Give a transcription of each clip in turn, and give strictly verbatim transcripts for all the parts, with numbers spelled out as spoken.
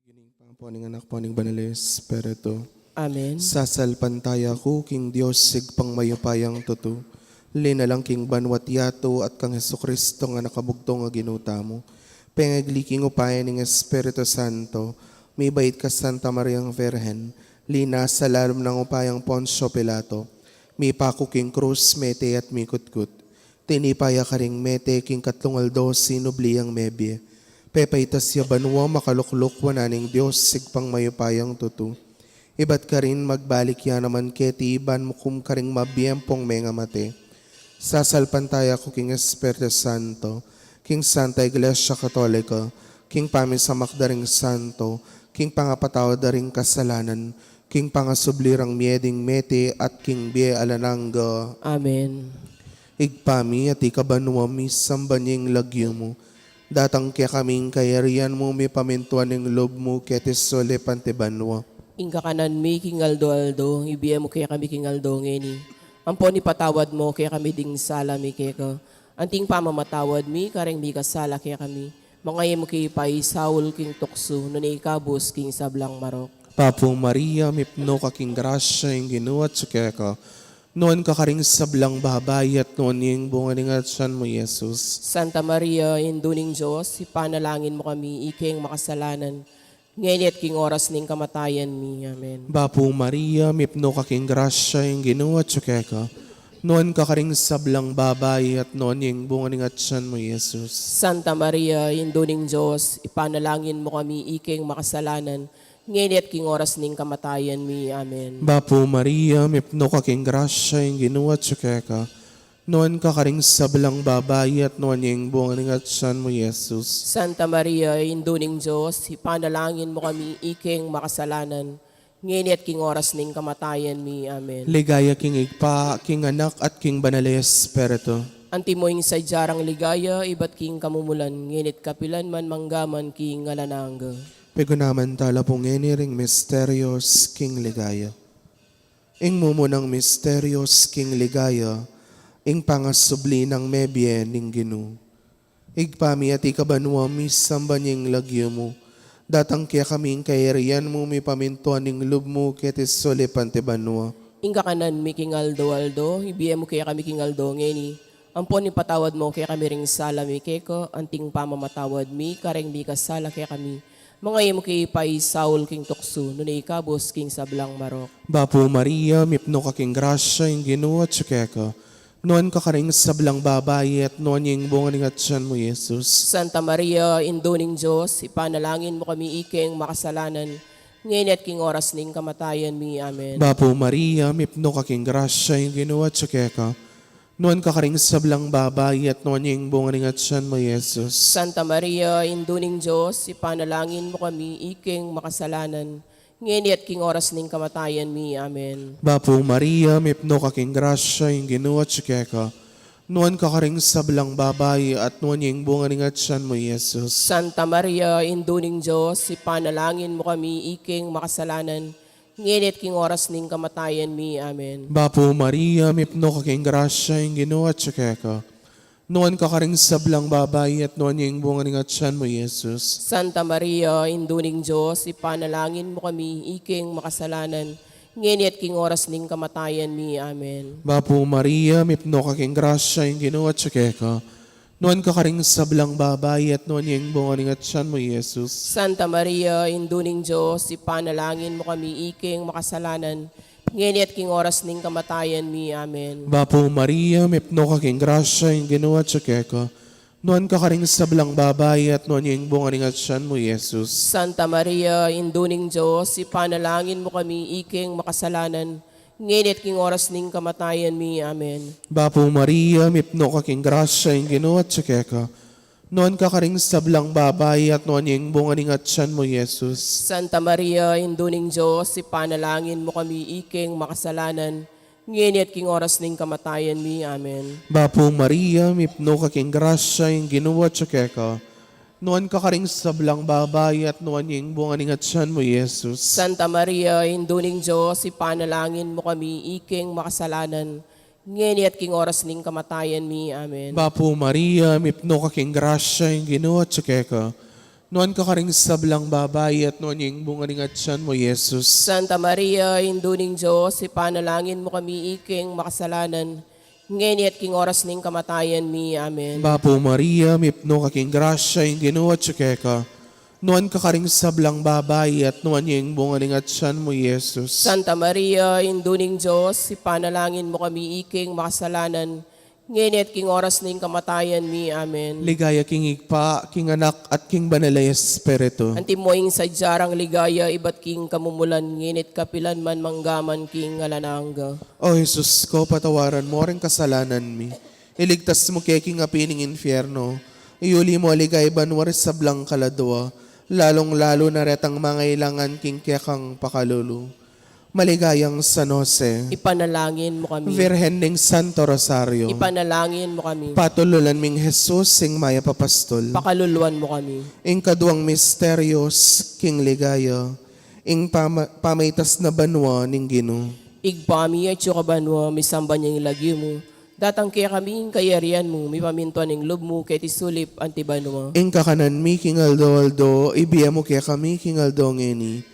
Ning Ibpa, ampo ning Anak, ampo ning Banal a Espiritu. Amen. Sasalpantaya ku king Dios, Ibpang mayupayang tutu, linalang king banua't yatu, at kang Jesucristo a Anak a bugtung a Ginu tamu. Pengagli king upaya ning Espiritu Santo, mibait kang Santa Mariang Virgen, linasa lalam ning upayang Poncio Pilato, mipaku king krus, mete at mikutkut. Tinipa ya karing mete, king katlung aldo sinubli yang mebie. Pepaitas ya banua, makalukluk wanan ning Dios, Ibpang mayupayang tutu. Ibat karin magbalik ya naman keti ban mukum karing mabie ampong mengamate. Sasalpantaya ku king Espiritu Santo, king Santa Iglesia Katolika, king pamisamak da ring santo, king pangapatawad da ring kasalanan, king pangasubli rang mie ding mete, at king bie alang angga. Amen. Ibpa mi, atiu ka banua, misamban ya ing lagyu mu. Datang kekami ing kayarian mu, mipamintuan ing lub mu, keti sulip anti banua. Ing kakanan mi king aldo-aldo, ibie mu kekami king aldo ngeni. Ampon ipatawad mu kekami ding sala mi keka, anting pamamatawad mi kareng mikasala kekami. Manga e mu ke ipaisaul king tuksu, nune ikabus king sablang marok. Bapu Maria, mipnu ka king grasya, ing Ginu atyu keka. Nuan ka karing sablang babai, at nuan ya ing bunga ning atyan mu, Jesus. Santa Maria, Indu ning Dios, ipanalangin mu kami ikeng makasalanan, ngeni at king oras ning kamatayan mi. Amen. Bapu Maria, mipnu ka king grasya, ing Ginu atyu keka. Nuan ka karing sablang babai, at nuan ya ing bunga ning atyan mu, Jesus. Santa Maria, Indu ning Dios, ipanalangin mu kami ikeng makasalanan, ngeni at king oras ning kamatayan mi. Amen. Bapu Maria, mipnu ka king grasya, ing Ginu atyu keka. Nuan ka karing sablang babai, at nuan ya ing bunga ning atyan mu, Jesus. Santa Maria, Indu ning Dios, ipanalangin mu kami ikeng makasalanan, ngeni at king oras ning kamatayan mi. Amen. Ligaya king Ibpa, king Anak, at king Banal a Espiritu. Antimo ing sadya rang ligaya, ibat king kamumulan, ngeni at kapilan man, mangga man king alang angga. Pigunaman tala pu ngeni ring misterios king ligaya. Ing mumunang misterios king ligaya, ing pangasubli nang mebie ning Ginu. Ibpa mi, atyu ka banua, misamban ya ing lagyu mu. Datang kekami ing kayarian mu, mipamintuan ing lub mu, keti sulip anti banua. Ing kakanan mi king aldo-aldo, ibie mu kekami king aldo ngeni. Ampon ipatawad mu kekami ring sala mi keka, anting pamamatawad mi kareng mikasala kekami. Manga e mu ke ipaisaul king tuksu, nune ikabus king sablang marok. Bapu Maria, mipnu ka king grasya, ing Ginu atyu keka. Nuan ka karing sablang babai, at nuan ya ing bunga ning atyan mu, Jesus. Santa Maria, Indu ning Dios, ipanalangin mu kami ikeng makasalanan, ngeni at king oras ning kamatayan mi. Amen. Bapu Maria, mipnu ka king grasya, ing Ginu atyu keka. Nuan ka karing sablang babai, at nuan ya ing bunga ning atyan mu, Jesus. Santa Maria, Indu ning Dios, ipanalangin mu kami ikeng makasalanan, ngeni at king oras ning kamatayan mi. Amen. Bapu Maria, mipnu ka king grasya, ing Ginu atyu keka. Nuan ka karing sablang babai, at nuan ya ing bunga ning atyan mu, Jesus. Santa Maria, Indu ning Dios, ipanalangin mu kami ikeng makasalanan, ngeni at king oras ning kamatayan mi. Amen. Bapu Maria, mipnu ka king grasya, ing Ginu atyu keka. Nuan ka karing sablang babai, at nuan ya ing bunga ning atyan mu, Jesus. Santa Maria, Indu ning Dios, ipanalangin mu kami ikeng makasalanan, ngeni at king oras ning kamatayan mi. Amen. Bapu Maria, mipnu ka king grasya, ing Ginu atyu keka. Nuan ka karing sablang babai, at nuan ya ing bunga ning atyan mu, Jesus. Santa Maria, Indu ning Dios, ipanalangin mu kami ikeng makasalanan, ngeni at king oras ning kamatayan mi. Amen. Bapu Maria, mipnu ka king grasya, ing Ginu atyu keka. Nuan ka karing sablang babai, at nuan ya ing bunga ning atyan mu, Jesus. Santa Maria, Indu ning Dios, ipanalangin mu kami ikeng makasalanan, ngeni at king oras ning kamatayan mi. Amen. Bapu Maria, mipnu ka king grasya, ing Ginu atyu keka. Nuan ka karing sablang babai, at nuan ya ing bunga ning atyan mu, Jesus. Santa Maria, Indu ning Dios, ipanalangin mu kami ikeng makasalanan, ngeni at king oras ning kamatayan mi. Amen. Bapu Maria, mipnu ka king grasya, ing Ginu atyu keka. Nuan ka karing sablang babai, at nuan ya ing bunga ning atyan mu, Jesus. Santa Maria, Indu ning Dios, ipanalangin mu kami ikeng makasalanan, ngeni at king oras ning kamatayan mi. Amen. Bapu Maria, mipnu ka king grasya, ing Ginu atyu keka. Nuan ka karing sablang babai, at nuan ya ing bunga ning atyan mu, Jesus. Santa Maria, Indu ning Dios, ipanalangin mu kami iking makasalanan, ngeni at king oras ning kamatayan mi. Amen. Bapu Maria, mipnu ka king grasya, ing Ginu atyu keka. Nuan ka karing sablang babai, at nuan ya ing bunga ning atyan mu, Jesus. Santa Maria, Indu ning Dios, ipanalangin mu kami iking makasalanan, ngeni at king oras ning kamatayan mi. Amen. Ligaya king Ibpa, king Anak, at king Banal a Espiritu. Antimo ing sadya rang ligaya ibat king kamumulan, ngeni at kapilan man, mangga man king alang angga. O Jesus ko, patawaran mo ring kasalanan mi. Iligtas mu ke king api ning infierno. Iuli mu king banua ring sablang kaladua, lalung-lalu na retang mangailangan king kekang pakalulu. Maligayang San Jose. Ipanalangin mu kami. Virgen ning Santo Rosario. Ipanalangin mu kami. Patulunan ming Jesus, ing mayap a pastol. Pakaluluan mu kami. Ing kaduang misteryus king ligaya, ing pama-, pamaitas na banua ning Ginu. Ibpa mi, atyu ka banua, misamban ya ing lagyu mu. Datang kekami ing kayarian mu, mipamintuan ing lub mu keti sulip anti banua. Ing kakanan mi king aldo-aldo, ibie mu kekami king aldo ngeni.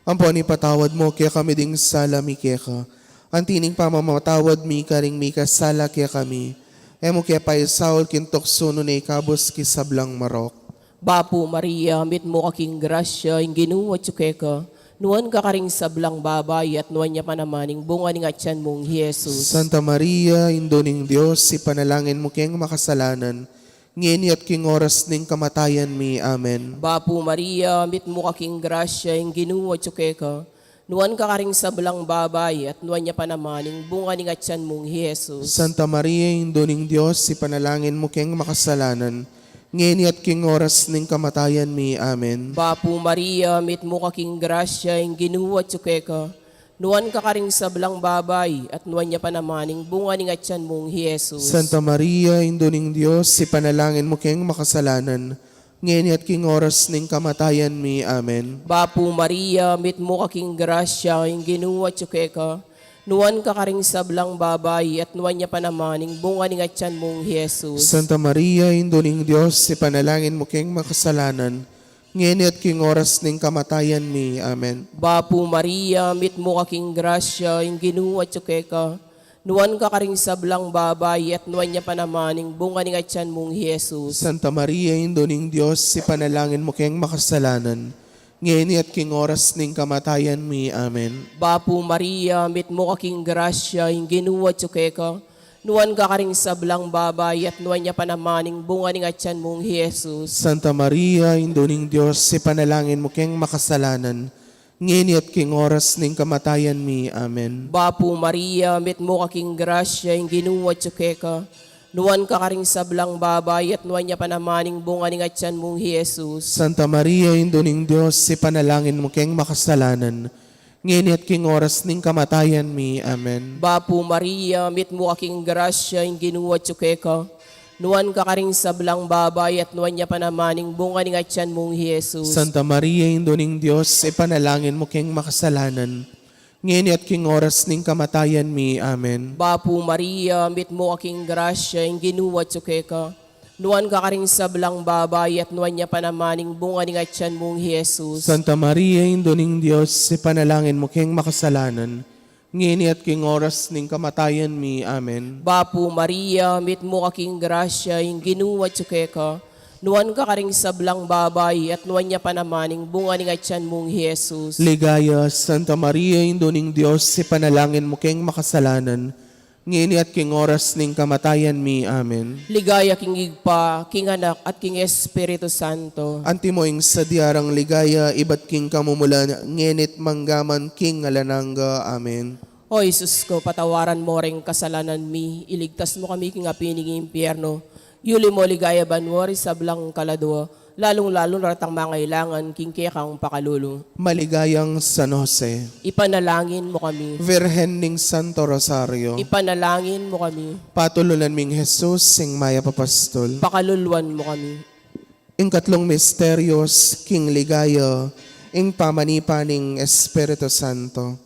Ampon ipatawad mu kekami ding sala mi keka, anti ning pamamatawad mi karing mikasala kekami. E mu ke paisaul king tuksu, nune ikabus king sablang marok. Bapu Maria, mitmu ka king grasya, ing Ginu atyu keka. Nuan ka karing sablang babai, at nuan ya pa naman ing bunga ning atyan mung Jesus. Santa Maria, Indu ning Dios, ipanalangin mu keng makasalanan, ngeni at king oras ning kamatayan mi. Amen. Bapu Maria, mitmu ka king grasya, ing Ginu atyu keka. Nuan ka karing sablang babai, at nuan ya pa naman ing bunga ning atyan mung Jesus. Santa Maria, Indu ning Dios, ipanalangin mu keng makasalanan, ngeni at king oras ning kamatayan mi. Amen. Bapu Maria, mitmu ka king grasya, ing Ginu atyu keka. Nuan ka karing sablang babai, at nuan ya pa naman ing bunga ning atyan mung Jesus. Santa Maria, Indu ning Dios, ipanalangin mu keng makasalanan, ngeni at king oras ning kamatayan mi. Amen. Bapu Maria, mitmu ka king grasya, ing Ginu atyu keka. Nuan ka karing sablang babai, at nuan ya pa naman ing bunga ning atyan mung Jesus. Santa Maria, Indu ning Dios, ipanalangin mu keng makasalanan, ngeni at king oras ning kamatayan mi. Amen. Bapu Maria, mitmu ka king grasya, ing Ginu atyu keka. Nuan ka karing sablang babai, at nuan ya pa naman ing bunga ning atyan mung Jesus. Santa Maria, Indu ning Dios, ipanalangin mu keng makasalanan, ngeni at king oras ning kamatayan mi. Amen. Bapu Maria, mitmu ka king grasya, ing Ginu atyu keka. Nuan ka karing sablang babai, at nuan ya pa naman ing bunga ning atyan mung Jesus. Santa Maria, Indu ning Dios, ipanalangin mu keng makasalanan, ngeni at king oras ning kamatayan mi. Amen. Bapu Maria, mitmu ka king grasya, ing Ginu atyu keka. Nuan ka karing sablang babai, at nuan ya pa naman ing bunga ning atyan mung Jesus. Santa Maria, Indu ning Dios, ipanalangin mu keng makasalanan, ngeni at king oras ning kamatayan mi. Amen. Bapu Maria, mitmu ka king grasya, ing Ginu atyu keka. Nuan ka karing sablang babai, at nuan ya pa naman ing bunga ning atyan mung Jesus. Santa Maria, Indu ning Dios, ipanalangin mu keng makasalanan, ngeni at king oras ning kamatayan mi. Amen. Bapu Maria, mitmu ka king grasya, ing Ginu atyu keka. Nuan ka karing sablang babai, at nuan ya pa naman ing bunga ning atyan mung Jesus. Santa Maria, Indu ning Dios, ipanalangin mu keng makasalanan, ngeni at king oras ning kamatayan mi. Amen. Bapu Maria, mitmu ka king grasya, ing Ginu atyu keka. Nuan ka karing sablang babai, at nuan ya pa naman ing bunga ning atyan mung Jesus. Ligaya, Santa Maria, Indu ning Dios, ipanalangin mu keng makasalanan, ngeni at king oras ning kamatayan mi. Amen. Ligaya king Ibpa, king Anak, at king Espiritu Santo. Antimo ing sadya rang ligaya ibat king kamumulan, ngeni't mangga man king alang angga. Amen. O Jesus ko, patawaran mo ring kasalanan mi, iligtas mo kami king api ning impyerno, yuli mo king banua ring sablang kaladua, lalung-lalu na retang mangailangan king kekang pakalulu. Maligayang San Jose. Ipanalangin mo kami. Virgen ning Santo Rosario. Ipanalangin mo kami. Patulunan ming Jesus, ing mayap a pastol. Pakaluluan mo kami. Ing katlung misteryus king ligaya, ing pamanipa ning Espiritu Santo.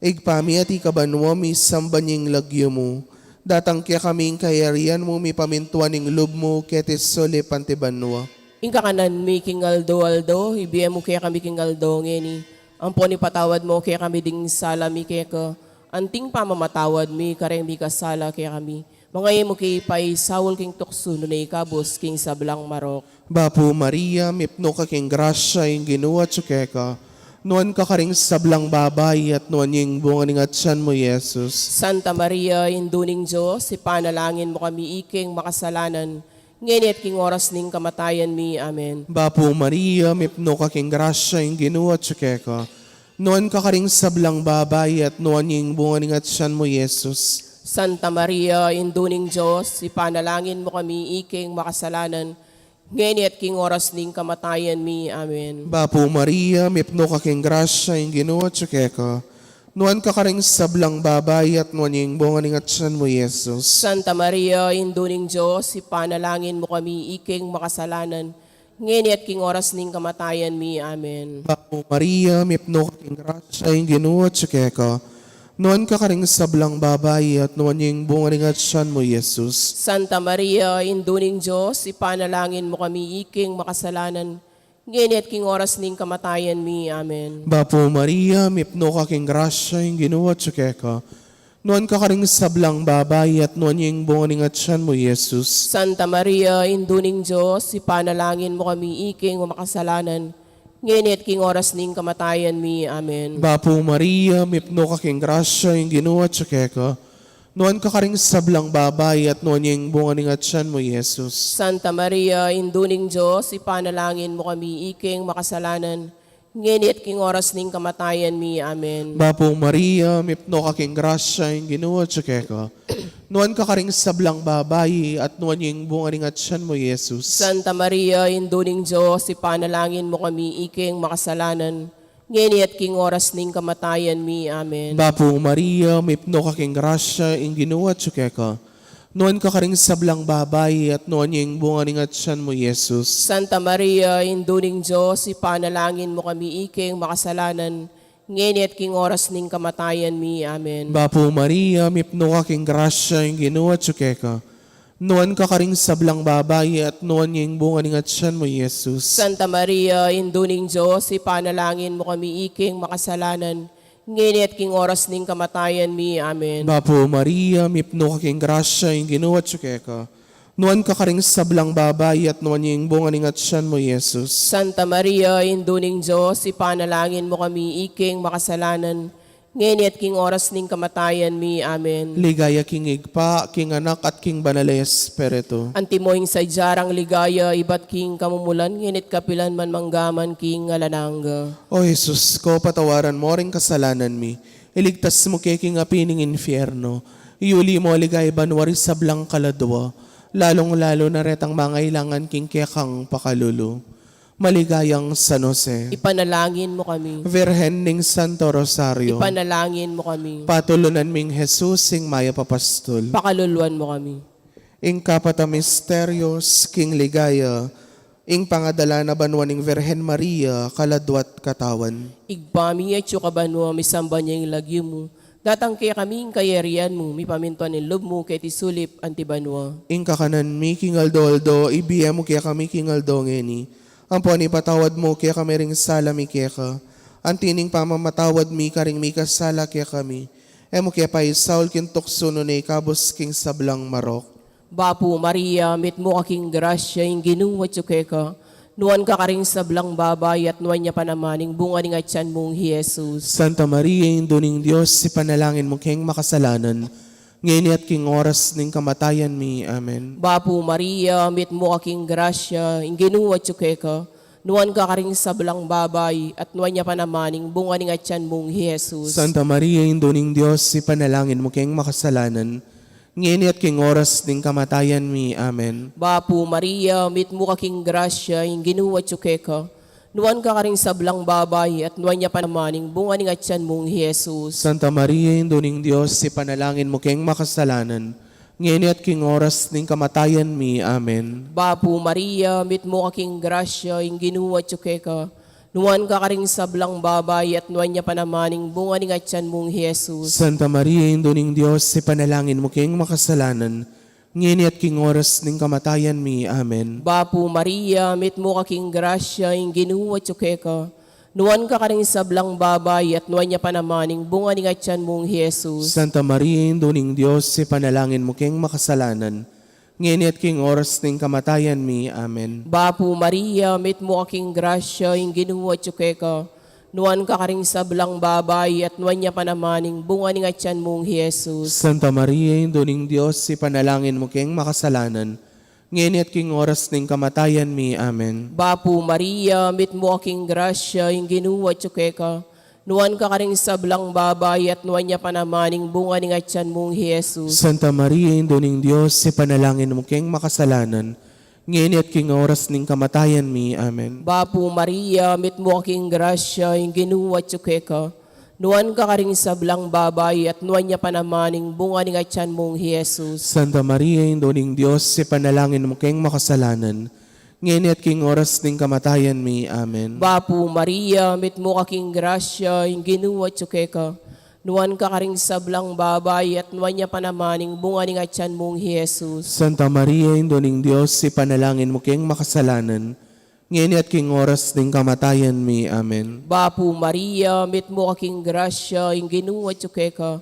Ibpa mi, atiu ka banua, misamban ya ing lagyu mu. Datang kekami ing kayarian mu, mipamintuan ing lub mu, keti sulip anti banua. Ing kakanan mi king aldo-aldo, ibie mu kekami king aldo ngeni. Ampon ipatawad mu kekami ding sala mi keka, anting pamamatawad mi kareng mikasala kekami. Manga e mu ke paisaul king tuksu, nune ikabus king sablang marok. Bapu Maria, mipnu ka king grasya, ing Ginu atyu keka. Nuan ka karing sablang babai, at nuan ya ing bunga ning atyan mu, Jesus. Santa Maria, Indu ning Dios, ipanalangin mu kami iking makasalanan, ngeni at king oras ning kamatayan mi. Amen. Bapu Maria, mipnu ka king grasya, ing Ginu atyu keka. Nuan ka karing sablang babai, at nuan ya ing bunga ning atyan mu, Jesus. Santa Maria, Indu ning Dios, ipanalangin mu kami iking makasalanan, ngeni at king oras ning kamatayan mi. Amen. Bapu Maria, mipnu ka king grasya, ing Ginu atyu keka. Nuan ka karing sablang babai, at nuan ya ing bunga ning atyan mu, Jesus. Santa Maria, Indu ning Dios, ipanalangin mu kami iking makasalanan, ngeni at king oras ning kamatayan mi. Amen. Bapu Maria, mipnu ka king grasya, ing Ginu atyu keka. Nuan ka karing sablang babai, at nuan ya ing bunga ning atyan mu, Jesus. Santa Maria, Indu ning Dios, ipanalangin mu kami iking makasalanan, ngeni at king oras ning kamatayan mi. Amen. Bapu Maria, mipnu ka king grasya, ing Ginu atyu keka. Nuan ka karing sablang babai, at nuan ya ing bunga ning atyan mu, Jesus. Santa Maria, Indu ning Dios, ipanalangin mu kami iking makasalanan, ngeni at king oras ning kamatayan mi. Amen. Bapu Maria, mipnu ka king grasya, ing Ginu atyu keka. Nuan ka karing sablang babai, at nuan ya ing bunga ning atyan mu, Jesus. Santa Maria, Indu ning Dios, ipanalangin mu kami iking makasalanan, ngeni at king oras ning kamatayan mi. Amen. Bapu Maria, mipnu ka king grasya, ing Ginu atyu keka. Nuan ka karing sablang babai, at nuan ya ing bunga ning atyan mu, Jesus. Santa Maria, Indu ning Dios, ipanalangin mu kami iking makasalanan, ngeni at king oras ning kamatayan mi. Amen. Bapu Maria, mipnu ka king grasya, ing Ginu atyu keka. Nuan ka karing sablang babai, at nuan ya ing bunga ning atyan mu, Jesus. Santa Maria, Indu ning Dios, ipanalangin mu kami iking makasalanan, ngeni at king oras ning kamatayan mi. Amen. Bapu Maria, mipnu ka king grasya, ing Ginu atyu keka. Nuan ka karing sablang babai, at nuan ya ing bunga ning atyan mu, Jesus. Santa Maria, Indu ning Dios, ipanalangin mu kami iking makasalanan, ngeni at king oras ning kamatayan mi. Amen. Bapu Maria, mipnu ka king grasya, ing Ginu atyu keka. Nuan ka karing sablang babai, at nuan ya ing bunga ning atyan mu, Jesus. Santa Maria, Indu ning Dios, ipanalangin mu kami iking makasalanan, ngeni at king oras ning kamatayan mi. Amen. Ligaya king Ibpa, king Anak, at king Banal a Espiritu. Antimo ing sadya rang ligaya ibat king kamumulan, ngeni at kapilan man, manggaman king alang angga. O Jesus ko, patawaran mu ring kasalanan mi, iligtas mu ke king api ning infierno, iyuli mu ligaya banua ring sablang kaladua, lalung-lalu na retang mangailangan king kekang pakalulu. Maligayang San Jose. Ipanalangin mu kami. Virgen ning Santo Rosario. Ipanalangin mu kami. Patulunan ming Jesus, ing mayap a pastul. Pakaluluan mu kami. Ing kapat a misteryos king ligaya, ing pangadala na banua ning Virgen Maria, kaladua't katawan. Ibpa mi, atsu ka banua, misamban ya ing lagyu mu. Datang kekami ing kayarian mu, mipamintuan ing lub mu keti sulip anti banua. Ing kakanan mi king aldo-aldo, ibie mu kekami king aldo ngeni. Ampon ipatawad mu kekami ring sala mi keka, anti ning pamamatawad mi karing mikasala kekami. E mu ke paisaul king tuksu, nune ikabus king sablang marok. Bapu Maria, mitmu ka king grasya, ing Ginu atyu keka. Nuan ka karing sablang babai, at nuan ya pa naman ing bunga ning atyan mung i Jesus. Santa Maria, Indu ning Dios, ipanalangin mu keng makasalanan, ngeni at king oras ning kamatayan mi. Amen. Bapu Maria, mitmu ka king grasya, ing Ginu atyu keka. Nuan ka karing sablang babai, at nuan ya pa naman ing bunga ning atyan mung i Jesus. Santa Maria, Indu ning Dios, ipanalangin mu keng makasalanan, ngeni at king oras ning kamatayan mi. Amen. Bapu Maria, mitmu ka king grasya, ing Ginu atyu keka. Nuan ka karing sablang babai, at nuan ya pa naman ing bunga ning atyan mung i Jesus. Santa Maria, Indu ning Dios, ipanalangin mu keng makasalanan, ngeni at king oras ning kamatayan mi. Amen. Bapu Maria, mitmu ka king grasya, ing Ginu atyu keka. Nuan ka karing sablang babai, at nuan ya pa naman ing bunga ning atyan mung i Jesus. Santa Maria, Indu ning Dios, ipanalangin mu keng makasalanan, Ngeni at king oras ning kamatayan mi. Amen. Bapu Maria, mitmu ka king grasya, ing Ginu atyu keka. Nuan ka karing sablang babai, at nuan ya pa naman ing bunga ning atyan mung Jesus. Santa Maria, Indu ning Dios, ipanalangin mu keng makasalanan, ngeni at king oras ning kamatayan mi. Amen. Bapu Maria, mitmu ka king grasya, ing Ginu atyu keka. Nuan ka karing sablang babai, at nuan ya pa naman ing bunga ning atyan mung Jesus. Santa Maria, Indu ning Dios, ipanalangin mu keng makasalanan, ngeni at king oras ning kamatayan mi. Amen. Bapu Maria, mitmu ka king grasya, ing Ginu atyu keka. Nuan ka karing sablang babai, at nuan ya pa naman ing bunga ning atyan mung Jesus. Santa Maria, Indu ning Dios, ipanalangin mu keng makasalanan, ngeni at king oras ning kamatayan mi. Amen. Bapu Maria, mitmu ka king grasya, ing Ginu atyu keka. Nuan ka karing sablang babai, at nuan ya pa naman ing bunga ning atyan mung Jesus. Santa Maria, Indu ning Dios, ipanalangin mu keng makasalanan, ngeni at king oras ning kamatayan mi. Amen. Bapu Maria, mitmu ka king grasya, ing Ginu atyu keka. Nuan ka karing sablang babai, at nuan ya pa naman ing bunga ning atyan mung Jesus. Santa Maria, Indu ning Dios, ipanalangin mu keng makasalanan, ngeni at king oras ning kamatayan mi. Amen. Bapu Maria, mitmu ka king grasya, ing Ginu atyu keka.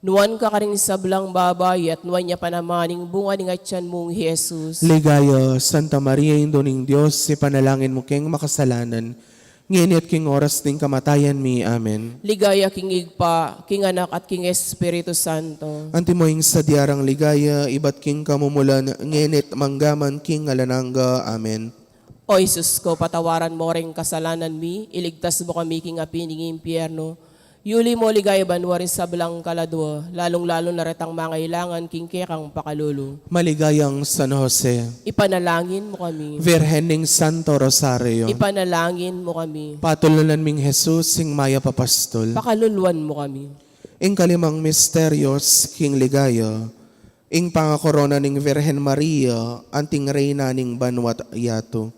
Nuan ka karing sablang babai, at nuan ya pa naman ing bunga ning atyan mung Jesus. Ligaya, Santa Maria, Indu ning Dios, ipanalangin mu keng makasalanan, ngeni at king oras ning kamatayan mi. Amen. Ligaya king Ibpa, king Anak, at king Espiritu Santo. Antimo ing sadya rang ligaya, ibat king kamumulan, ngeni at manggaman king alang angga. Amen. O Jesus ko, patawaran mo ring kasalanan mi, iligtas mo kami king api ning impyerno. Yuli mo king ligaya banua ring sablang kaladua, lalung-lalu na retang mangailangan king kekang pakalulu. Maligayang San Jose. Ipanalangin mo kami. Virgen ning Santo Rosario. Ipanalangin mo kami. Patulunan ming Jesus, ing mayap a pastul. Pakaluluan mo kami. Ing kalimang misterios king ligaya, ing pangakorona ning Virgen Maria anting Reyna ning banua't yatu.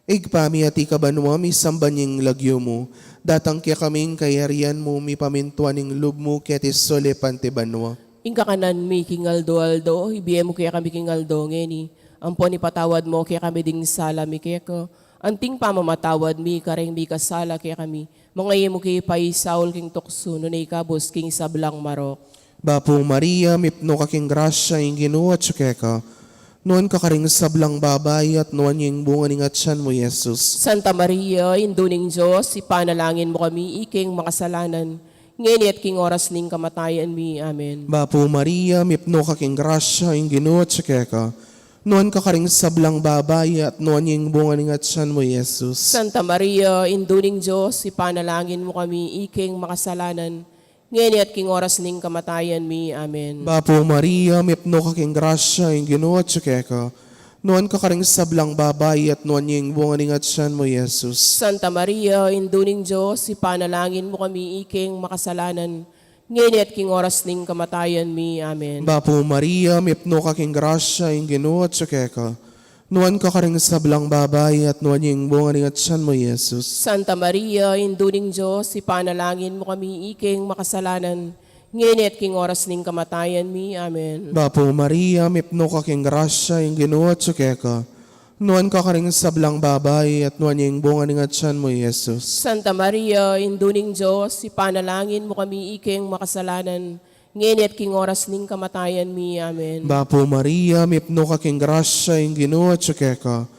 Ibpa mi, atiu ka banua, misamban ya ing lagyu mu, datang kekami ing kayarian mu, mipamintuan ing lub mu keti sulip anti banua. Ing kakanan mi king aldo-aldo ibie mu kekami king aldo ngeni. Ampon ipatawad mo kekami ding sala mi keka, anting pamamatawad mi kareng mikasala kekami. Manga e mu ke paisaul king tuksu, nune ikabus king sablang marok. Bapu Maria, mipnu ka king grasya, ing Ginu atyu keka. Nuan ka karing sablang babai, at nuan ya ing bunga ning atyan mu, Jesus. Santa Maria, Indu ning Dios, ipanalangin mu kami iking makasalanan, ngeni at king oras ning kamatayan mi. Amen. Bapu Maria, mipnu ka king grasya, ing Ginu atyu keka. Nuan ka karing sablang babai, at nuan ya ing bunga ning atyan mu, Jesus. Santa Maria, Indu ning Dios, ipanalangin mu kami iking makasalanan, ngeni at king oras ning kamatayan mi. Amen. Bapu Maria, mipnu ka king grasya, ing Ginu atyu keka. Nuan ka karing sablang babai, at nuan ya ing bunga ning atyan mu, Jesus. Santa Maria, Indu ning Dios, ipanalangin mu kami iking makasalanan, ngeni at king oras ning kamatayan mi. Amen. Bapu Maria, mipnu ka king grasya, ing Ginu atyu keka. Nuan ka karing sablang babai, at nuan ya ing bunga ning atyan mu, Jesus. Santa Maria, Indu ning Dios, ipanalangin mu kami iking makasalanan, ngeni at king oras ning kamatayan mi. Amen. Bapu Maria, mipnu ka king grasya, ing Ginu atyu keka. Nuan ka karing sablang babai, at nuan ya ing bunga ning atyan mu, Jesus. Santa Maria, Indu ning Dios, ipanalangin mu kami iking makasalanan, ngeni at king oras ning kamatayan mi. Amen. Bapu Maria, mipnu ka king grasya, ing Ginu atyu keka.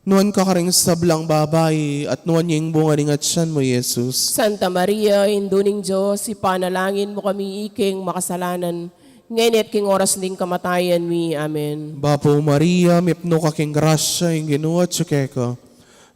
Nuan ka karing sablang babai, at nuan ya ing bunga ning atyan mu, Jesus. Santa Maria, Indu ning Dios, ipanalangin mu kami iking makasalanan, ngeni at king oras ning kamatayan mi. Amen. Bapu Maria, mipnu ka king grasya, ing Ginu atyu keka.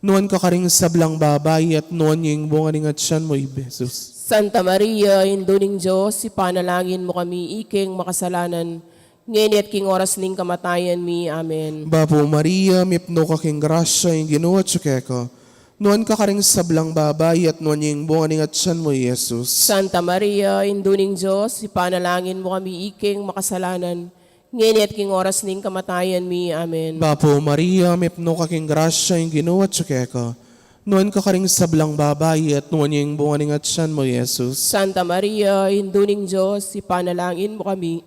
Nuan ka karing sablang babai, at nuan ya ing bunga ning atyan mu, Jesus. Santa Maria, Indu ning Dios, ipanalangin mu kami iking makasalanan, ngeni at king oras ning kamatayan mi. Amen. Bapu Maria, mipnu ka king grasya, ing Ginu atyu keka. Nuan ka karing sablang babai, at nuan ya ing bunga ning atyan mu, Jesus. Santa Maria, Indu ning Dios, ipanalangin mu kami iking makasalanan, ngeni at king oras ning kamatayan mi. Amen. Bapu Maria, mipnu ka king grasya, ing Ginu atyu keka. Nuan ka karing sablang babai, at nuan ya ing bunga ning atyan mu, Jesus. Santa Maria, Indu ning Dios, ipanalangin mu kami,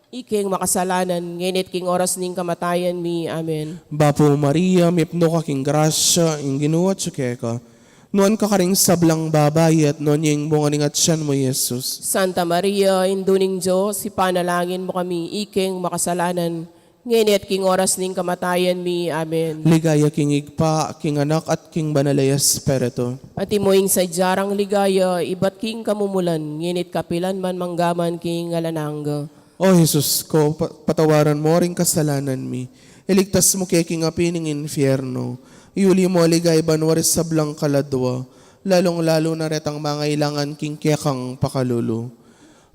Ikeng makasalanan, ngeni at king oras ning kamatayan mi. Amen. Bapu Maria, mipnu ka king grasya, ing Ginu atyu keka. Nuan ka karing sablang babai, at nuan ya ing bunga ning atyan mu, Jesus. Santa Maria, Indu ning Dios, ipanalangin mu kami, ikeng makasalanan, ngeni at king oras ning kamatayan mi. Amen. Ligaya king Ibpa, king Anak, at king Banal a Espiritu. Antimo ing sadya rang ligaya, ibat king kamumulan, ngeni at kapilan man manggaman king alang angga. O Jesus ko, pa-, patawaran mu ring kasalanan mi. Iligtas mu kami king api ning infierno. Iuli mu king ligaya banua ring sablang kaladua, lalung-lalu na retang mangailangan king kekang pakalulu.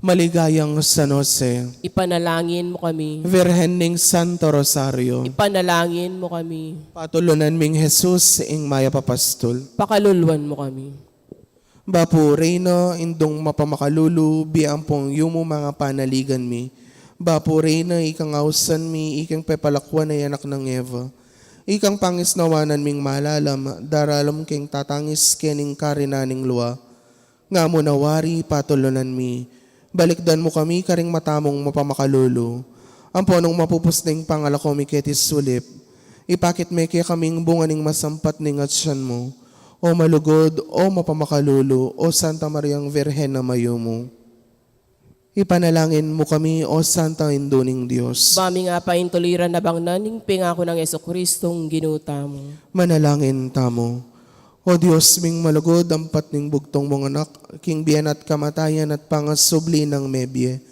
Maligayang San Jose. Ipanalangin mu kami. Virgen ning Santo Rosario. Ipanalangin mu kami. Patulunan ming Jesus, ing mayap a pastul. Pakaluluan mu kami. Bapu Reyna, Indung mapamakalulu, bie ampong yumu manga panaligan mi. Bapu Reyna, ikang ausan mi, ikeng pepalakuan a anak nang Eva. Ikang pangisnawanan ming malalam, daralam keng tatangis kening karinan ning lua. Nga mu na wari patulunan mi. Balikdan mu kami karing mata mung mapamakalulu. Ampo nung mapupus na ing pangalako mi keti sulip, ipakit me kekami ing bunga ning masampat ning atyan mu. O malugud, o mapamakalulu, o Santa Mariang Virgen a mayumu. Ipanalangin mu kami, o Santa Indu ning Dios. Ba ming apaintuliran a bangnan ing pengaku nang Jesucristong Ginu tamu. Manalangin tamu. O Dios ming malugud, ampat ning bugtung mung Anak, king bie na at kamatayan at pangasubli nang mebie,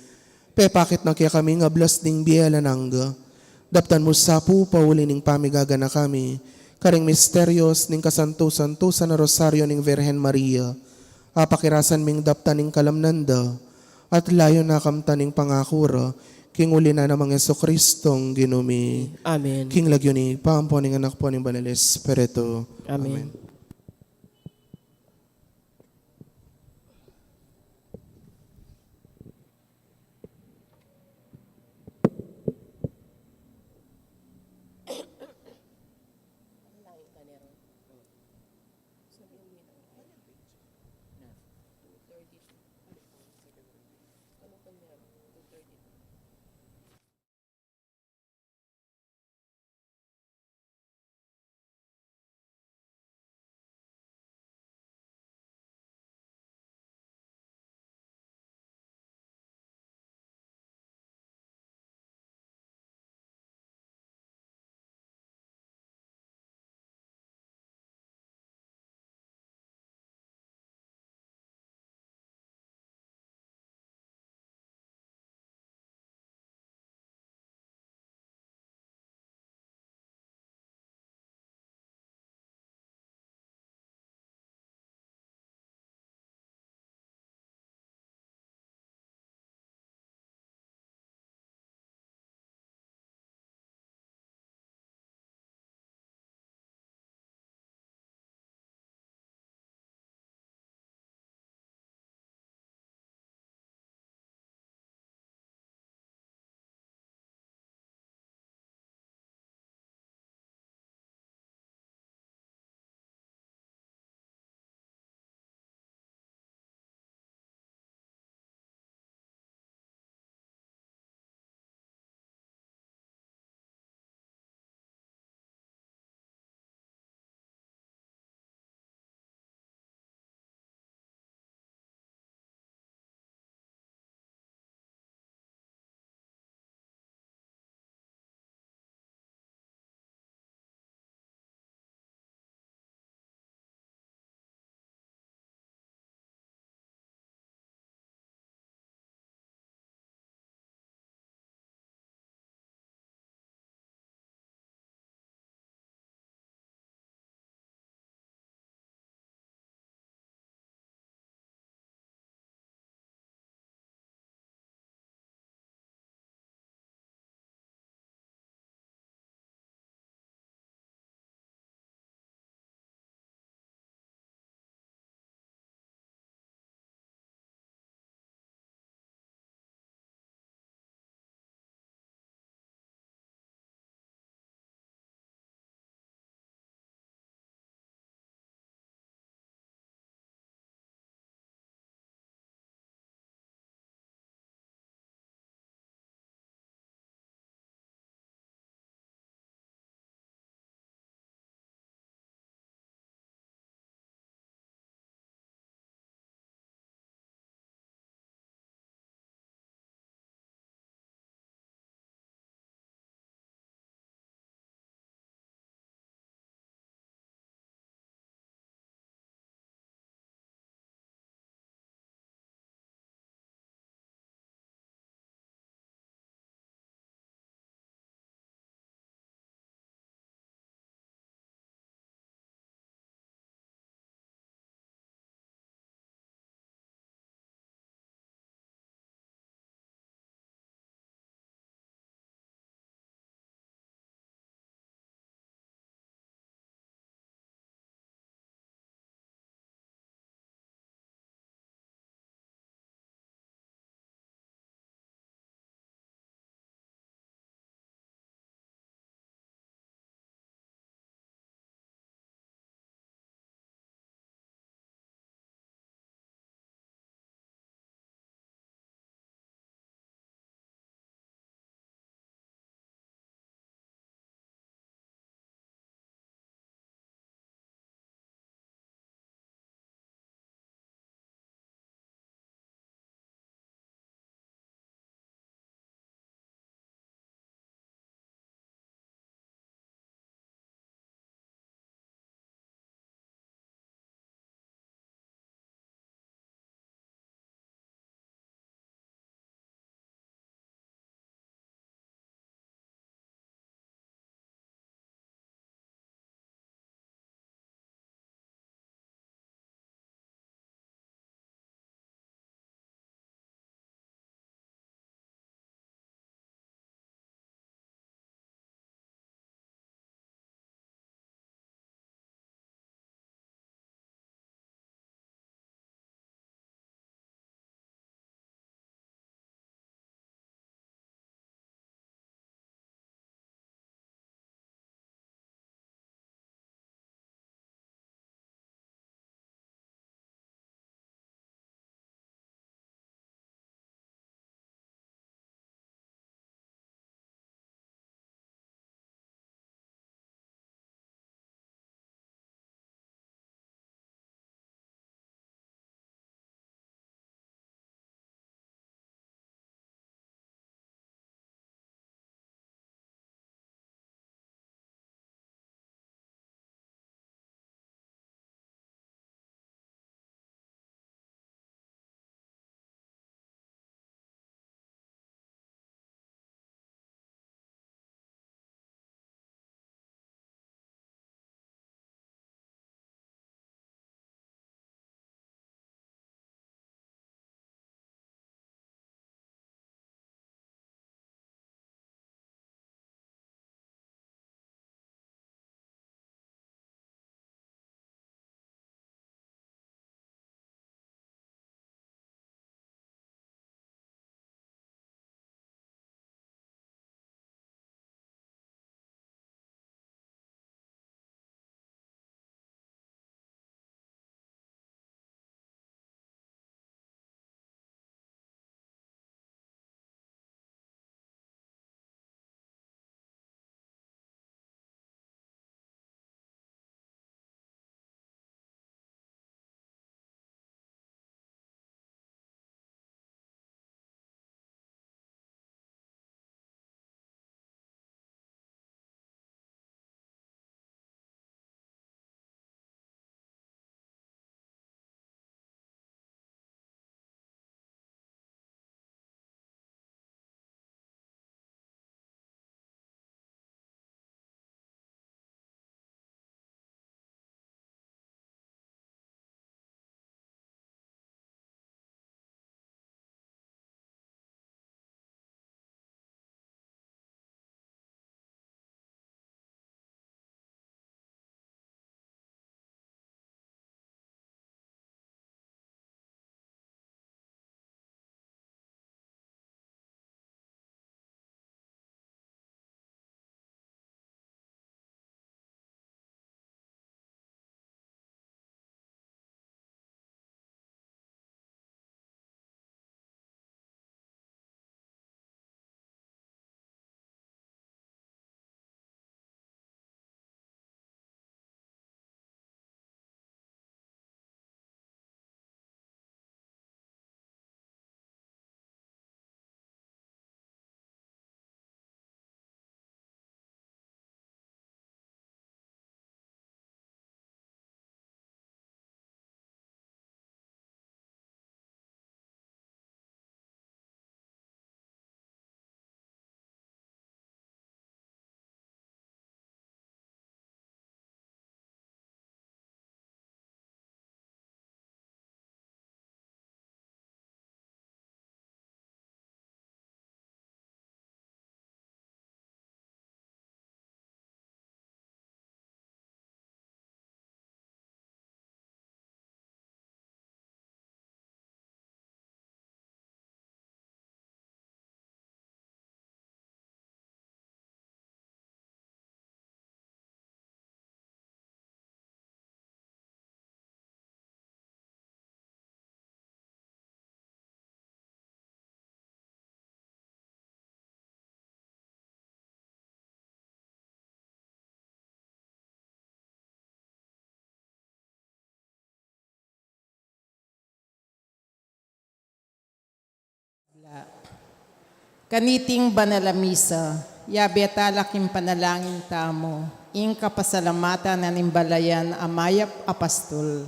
pepakit na kekami ing ablas ning bie alang angga. Daptan mu sa pu, pauli ning pamigaganaka mi karing misterios ning kasantu-santusan a Rosario ning Virgen Maria, apakirasan ming daptan ing kalamnan da, at layun na kamtan ing pangaku ra, king uli na nang Jesucristong Ginu mi. Amen. King lagyu ning Ibpa, ampo ning Anak, ampo ning Banal a Espiritu. Amen. Amen. Kaniting banal a misa, yabe tala king panalangin tamu ing kapasalamatan na ning balayan a mayap a pastul,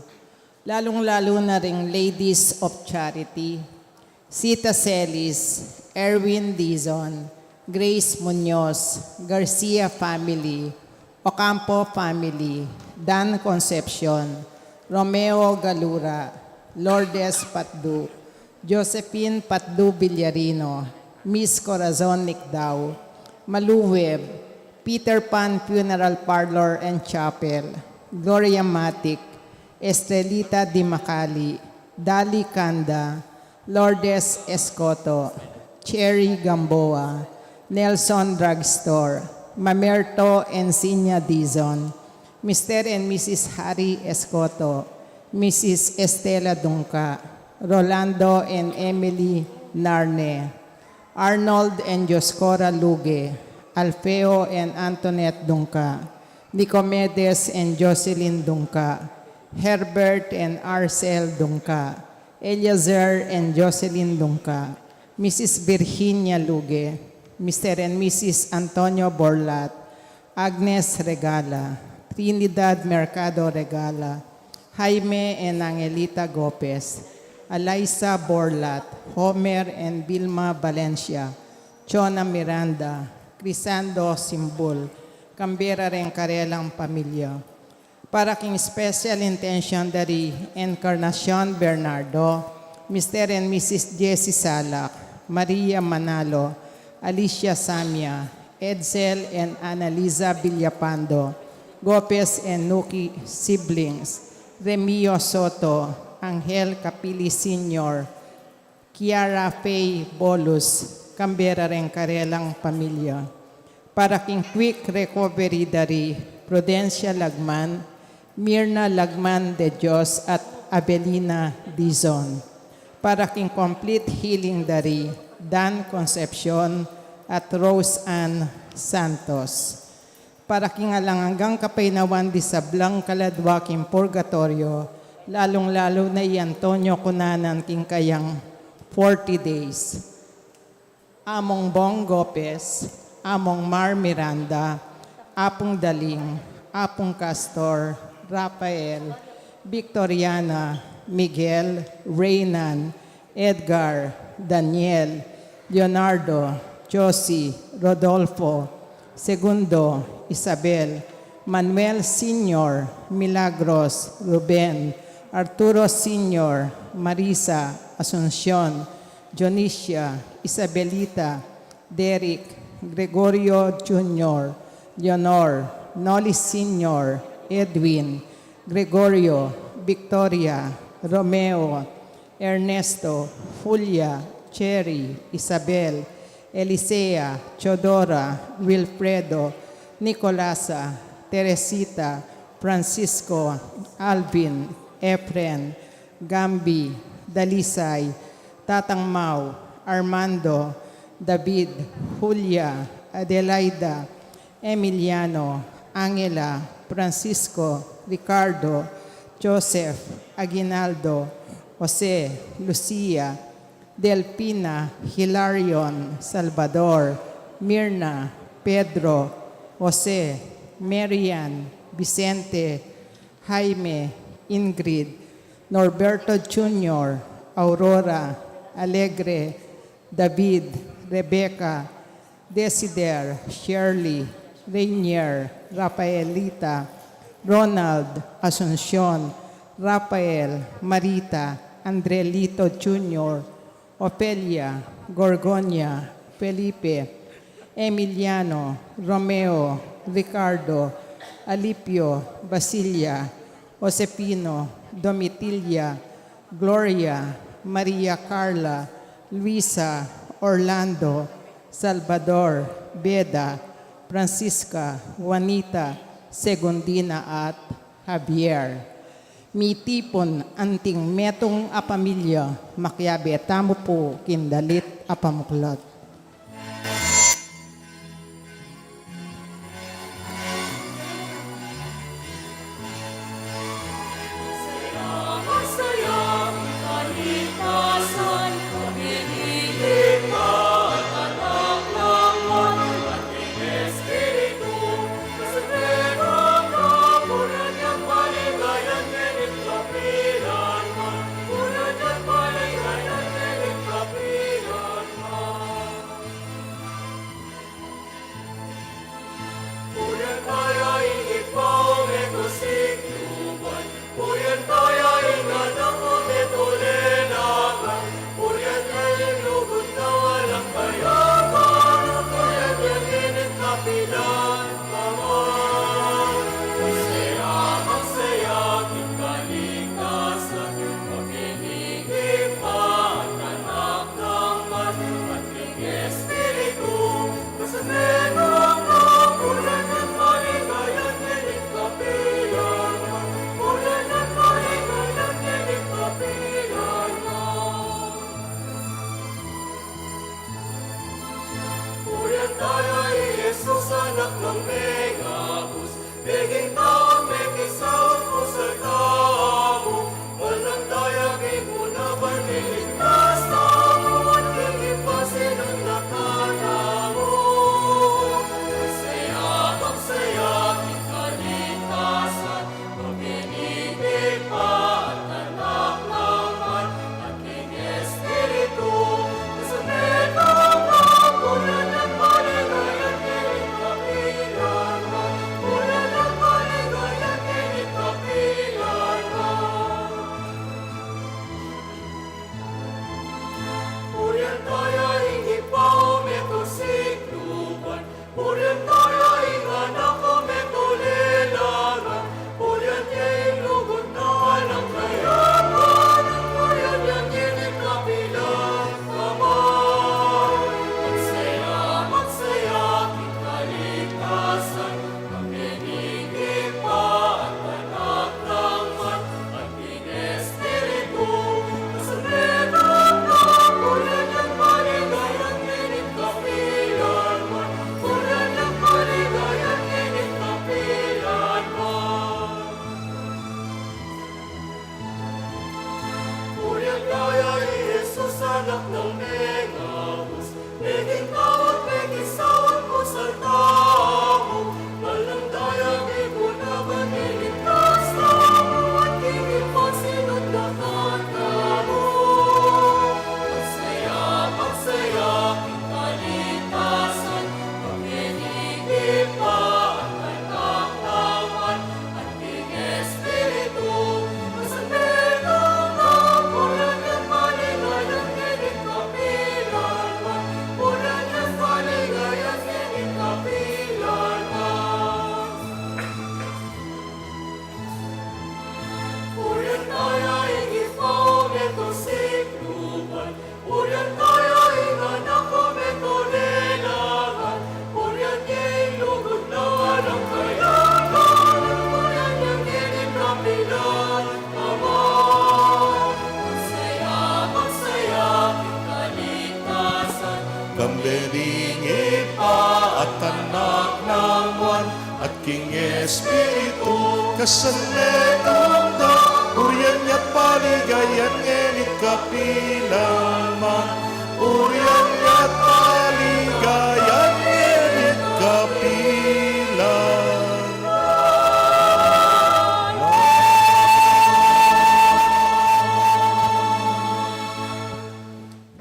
lalung-lalu na ring Ladies of Charity, Sita Celis, Erwin Dizon, Grace Muñoz, Garcia family, Ocampo family, Dan Concepcion, Romeo Galura, Lourdes Patdu, Josephine Patdu Villarino, Miss Corazon Nicdao, Malu Webb, Peter Pan Funeral Parlor and Chapel, Gloria Matic, Estrelita Dimacali, Dali Canda, Lourdes Escoto, Cherry Gamboa, Nelson Drugstore, Mamerto Encinia Dizon, Mister and Missus Harry Escoto, Missus Estela Dungca, Rolando and Emily Narne, Arnold and Dioscora Luge, Alfeo and Antoinette Dungca, Nicomedes and Jocelyn Dungca, Herbert and Arcel Dungca, Eliezer and Jocelyn Dungca, Missus Virginia Luge, Mister and Missus Antonio Borlat, Agnes Regala, Trinidad Mercado Regala, Jaime and Angelita Gopez, Alaisa Borlat, Homer and Vilma Valencia, Chona Miranda, Crisando Simbul, Canberra reng karelang pamilya. Para king special intention dari Encarnacion Bernardo, Mister and Missus Jessie Salak, Maria Manalo, Alicia Samia, Edsel and Annalisa Villapando, Gopez and Nuki siblings, Remio Soto, Angel Capili Senior, Kiara Faye Bolus, Canberra reng karelang pamilya. Para king quick recovery dari Prudencia Lagman, Mirna Lagman de Dios at Abelina Dizon. Para king complete healing dari Dan Concepcion at Rose Ann Santos. Para king alang anggang kapaynawan di sablang kaladwa king purgatoryo, lalung-lalu na i Antonio Cunanan king kayang forty days. Among Bong Gopez, Among Mar Miranda, Apung Daling, Apung Castor, Rafael, Victoriana, Miguel, Reynan, Edgar, Daniel, Leonardo, Josie, Rodolfo, Segundo, Isabel, Manuel Senior, Milagros, Ruben, Arturo Senior, Marisa, Asuncion, Dionisia, Isabelita, Derek, Gregorio Junior, Leonor, Noli Senior, Edwin, Gregorio, Victoria, Romeo, Ernesto, Julia, Cherry, Isabel, Elisea, Teodora, Wilfredo, Nicolasa, Teresita, Francisco, Alvin, Efren, Gambi, Dalisay, Tatang Mau, Armando, David, Julia, Adelaida, Emiliano, Angela, Francisco, Ricardo, Joseph, Aguinaldo, Jose, Lucia, Delfina, Hilarion, Salvador, Mirna, Pedro, Jose, Marian, Vicente, Jaime, Ingrid, Norberto Junior, Aurora, Alegre, David, Rebecca, Desider, Shirley, Rainier, Rafaelita, Ronald, Asuncion, Rafael, Marita, Andrelito Junior, Ofelia, Gorgonia, Felipe, Emiliano, Romeo, Ricardo, Alipio, Basilia, Josefino, Domitilia, Gloria, Maria Carla, Luisa, Orlando, Salvador, Beda, Francisca, Juanita, Segundina at Javier. Mitipun anting metung a pamilya, makiabe tamu pu king dalit a pamuklat. Nang mengabus, meging tau, mekisaut pusal tamu, balang daya, mipuna, ban miligtas tamu, at meging pasinutan tamu. Magsaya, magsaya king kaligtasan, Ibpa, Anak, Espiritu Santo, Purian taya ing Ibpa, o meto sikluban. Purian taya ing Anak, o meto lelangan. Purian ya ing Lugud na alang kayapan. Purian ya king kapilan man. Magsaya, magsaya king kaligtasan, kami ning Ibpa at Anak nang man, at king Espiritu Santo, purian at maligaya king kapilan man, purian at maligaya king kapilan man. Purian taya i Jesus, Anak nang mengabus, meging tau at mekisaut pusal tamu, balang daya, mipuna, ban miligtas tamu, at king pasinutan tamu. Magsaya, magsaya king kaligtasan, kami ning Ibpa at Anak nang man, at king Espiritu Santo, purian at maligaya king kapilan man, purian at maligaya king kapilan man. Purian taya ing Ibpa, o meto sikluban. Purian taya ing Anak, o meto lelangan. Purian ya ing Lugud na alang kayapan. Purian ya king kapilan man. Magsaya, magsaya king kaligtasan, kami ning Ibpa at Anak nang man, at king Espiritu Santo, purian ya at maligaya king kapilan man, purian ya at maligaya king kapilan man.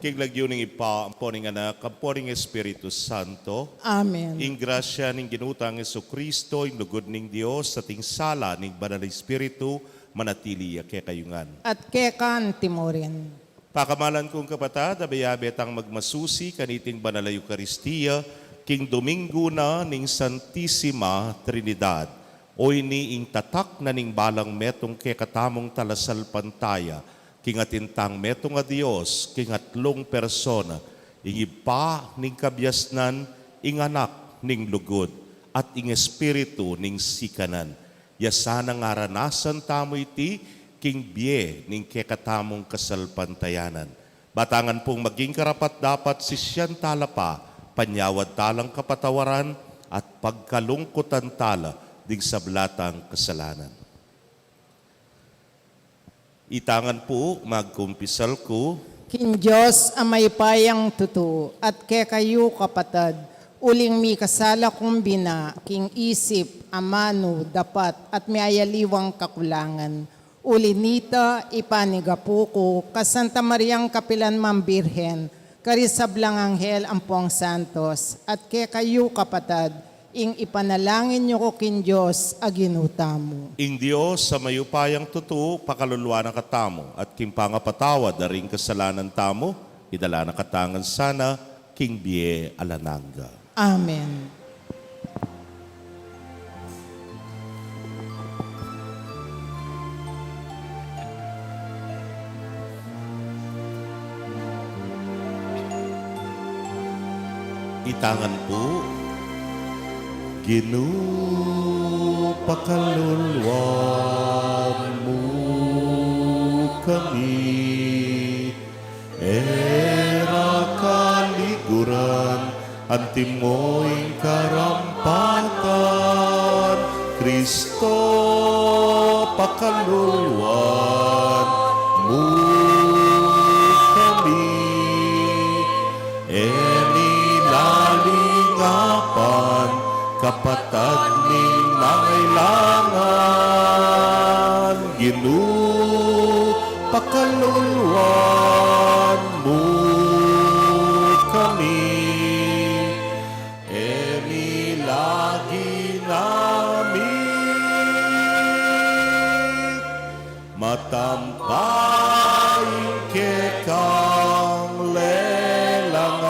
King lagyu ning Ibpa, ampo ning Anak, ampo ning Espiritu Santo. Amen. Ing grasya ning Ginu tang Jesucristo, ing lugud ning Dios, at ing sala ning Banal a Espiritu, manatili ya kekayu ngan. At keka anti mu rin. Pakamalan kung kapatad, abe-abe tang magmasusi kaniting Banal a Eukaristia, king Domingo na ning Santisima Trinidad. O ini ing tatak na ning balang metung kekatamung talasalpantaya, king atin tang metung a Dios, king atlung persona, ing Ibpa ning kabiasnan, ing Anak ning lugud, at ing Espiritu ning sikanan. Ya sanang aranasan tamu iti king bie ning kekatamung kasalpantayanan. Ba tang pung maging karapat-dapat sisian tala pa, panyawad talang kapatawaran, at pagkalungkutan tala ding sabla tang kasalanan. Ita ngan pu, magkumpisal ku king Dios a mayupayang tutu, at kekayu kapatad, uling mikasala kung bina, king isip, amanu, dapat, at miyayaliwang kakulangan. Uli nita, ipanigapu ku ka Santa Mariang kapilan mang Birhen, karing sablang anghel ampong santos, at kekayu kapatad, ing ipanalangin yu ku king Dios a Ginu tamu. Ing Dios a mayupayang tutu, pakaluluan na katamu, at king pangapatawad da ring kasalanan tamu, idala na katamu ngan sana king bie alang angga. Amen. Ita ngan pu. Ginu, pakaluluan mu kami, e ra kaliguran, antimo ing karampa Kristo, pakaluluan mu kami. E mi lalingapan kapatad ming mangailangan, Ginu, pakaluluan mu kami. E mi lagi naming matampa ing kekang lelangan.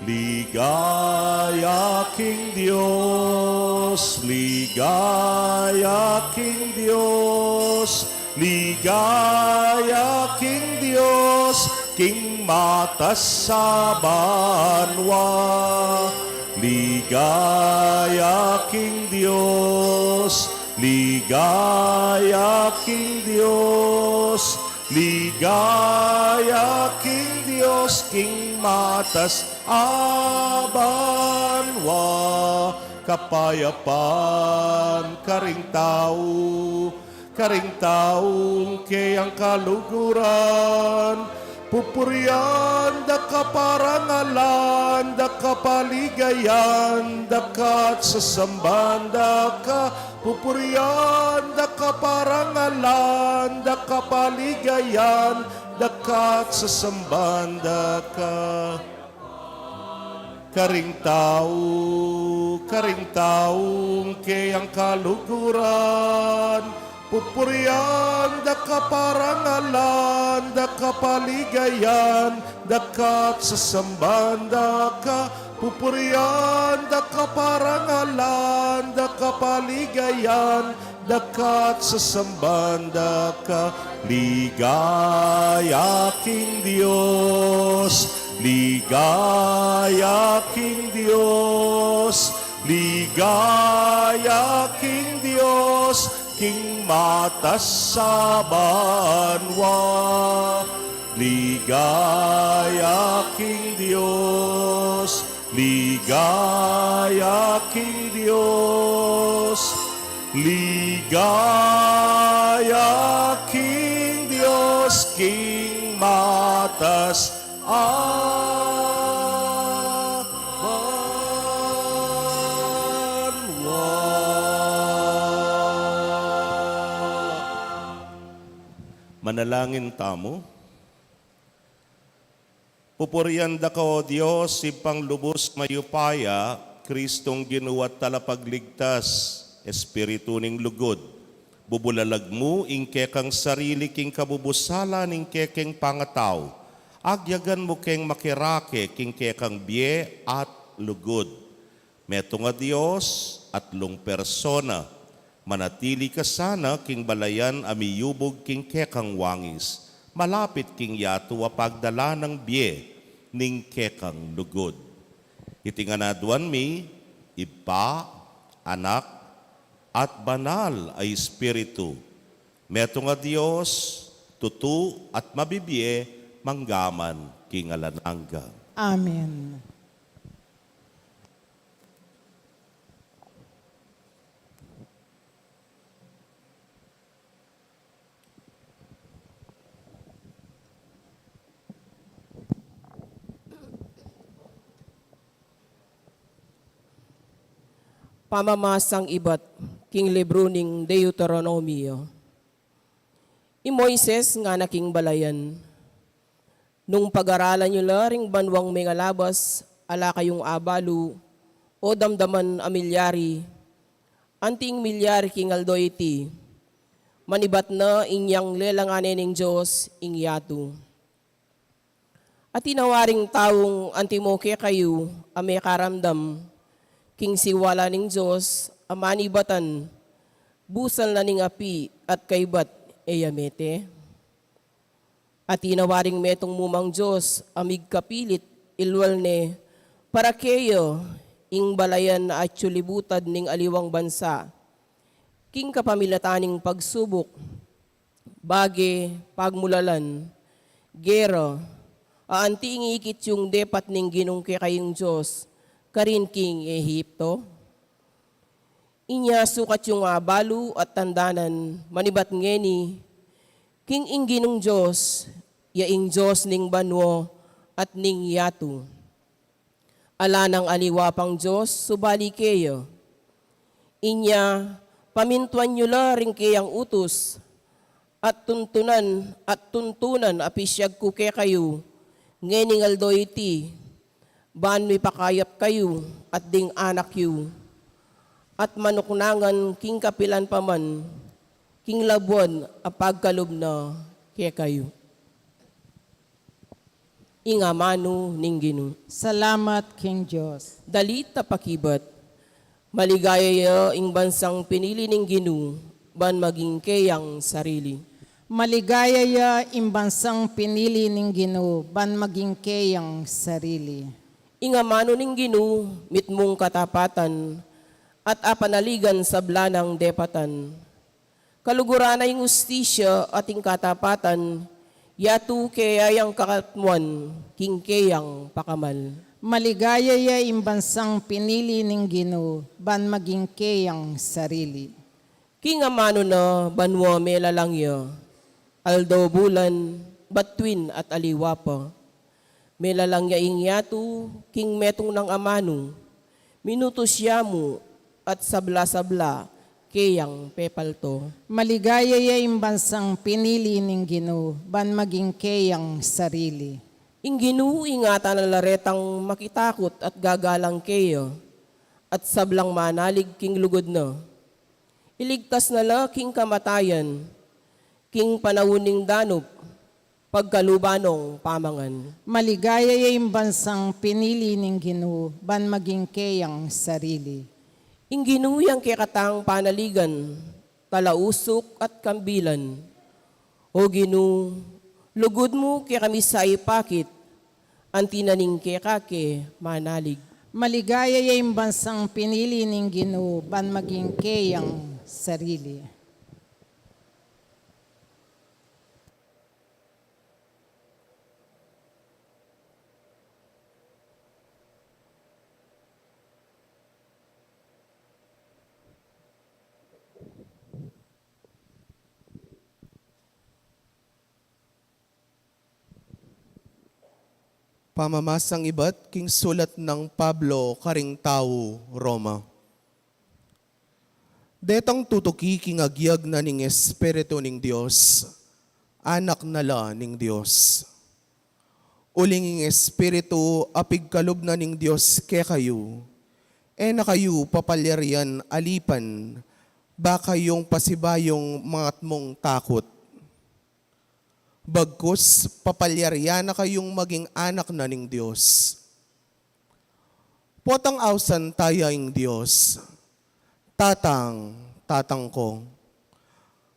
Ligaya king Dios, ligaya king Dios, ligaya king Dios, king matas a banua. Ligaya king Dios, ligaya king Dios, ligaya king Dios, king matas a banua. Kapayapan karing tau, karing taung keyang kaluguran. Pupurian da ka, parangalan da ka, paligayan da ka, at sasamban da ka. Pupurian da ka, parangalan da ka, paligayan da ka, at sasamban da ka. Karing tau, karing taung keyang kaluguran. Pupurian da ka, parangalan da ka, paligayan da ka, at sasamban da ka. Pupurian da ka, parangalan da ka, paligayan da ka, at sasamban da ka. Ligaya king Dios, ligaya king Dios, ligaya king Dios, king matas a banua. Ligaya king Dios, ligaya king Dios, ligaya king Dios, king matas a banua. Manalangin tamu. Pupurian da ka, O Dios, Ibpang lubus mayupaya, Kristong Ginu at Talapagligtas, Espiritu ning lugud. Bubulalag mu ing kekang sarili king kabubusala ning kekeng pangatau. Agyagan mu keng makirake king kekang bie at lugud. Metung a Dios, atlung persona, manatili ka sana king balayan a miyubug king kekang wangis, malapit king yatu a pagdala nang bie ning kekang lugud. Iti ngan aduan mi, Ibpa, Anak, at Banal a Espiritu, metung a Dios, tutu at mabibie, manggaman king alang angga. Amen. Pamamasang ibat king libru ning Deuteronomio. I Moises ngana king balayan, nung pagaralan yu la ring banuang mengalabas, ala kayung abalu o damdaman a milyari, anti ing milyari king aldo iti, manibat na inyang lelanganan ning Dios ing yatu. Atin a waring taung antimo kekayu a mekaramdam king siwala ning Dios a manibatan, busal na ning api at kaybat e ya mete? Atin a waring metung mumang Dios a migkapilit ilwal ne para keya ing balayan a atyu libutad ning aliwang bansa, king kapamilatan ning pagsubuk, Bage, pagmulalan, gera, a anti ing ikit yung depat ning Ginung kekayung Dios karin king Ehipto? Inya sukat yung abalu at tandanan manibat ngeni, king ing Ginung Dios, ya ing Dios ning banua at ning yatu. Ala nang aliwa pang Dios subali keya. Inya, pamintuan yu la ring keyang utus, at tuntunan, at tuntunan a pisyag ku kekayu ngening aldo iti, ban mipakayap kayu at ding anak yu, at manuknangan king kapilan pa man king labuad a pagkalub na kekayu. Ing amanu ning Ginu. Salamat king Dios. Dalit a pakibat. Maligaya ya ing bansang pinili ning Ginu ban maging keyang sarili. Maligaya ya ing bansang pinili ning Ginu ban maging keyang sarili. Ing amanu ning Ginu mitmung katapatan at apanaligan sabla nang depatan. Kaluguran na ing ustisya at ing katapatan, yatu keyang kakatmuan king keyang pakamal. Maligaya ya ing bansang pinili ning Ginu ban maging keyang sarili. King amanu na banua melalang ya, aldo, bulan, batuin at aliwa pa. Melalang ya ing yatu king metung nang amanu, minutus ya mu at sabla-sabla keyang pepalto. Maligaya ya ing bansang pinili ning Ginu ban maging keyang sarili. Ing Ginu ingatan na la retang makitakut at gagalang keya, at sablang manalig king lugud na. Iligtas na la king kamatayan, king panaun ning danup, pagkaluban nong pamangan. Maligaya ya ing bansang pinili ning Ginu ban maging keyang sarili. Ing Ginu yang kekatang panaligan, talausuk at kambilan. O Ginu, lugud mu kekami sa ipakit, anti na ning keka ke manalig. Maligaya ya ing bansang pinili ning Ginu ban maging keyang sarili. Pamamasang ibat king sulat nang Pablo karing tau Roma. Detang tutuki king agyag na ning Espiritu ning Dios, anak na la ning Dios. Uling ing Espiritu a pigkalub na ning Dios kekayu, e na kayu papalyarian alipan ba kayung pasibayung mangatmung takut. Bagkus, papalyarian na kayung maging anak na ning Dios. Potang ausan taya ing Dios, Tatang, Tatang ko.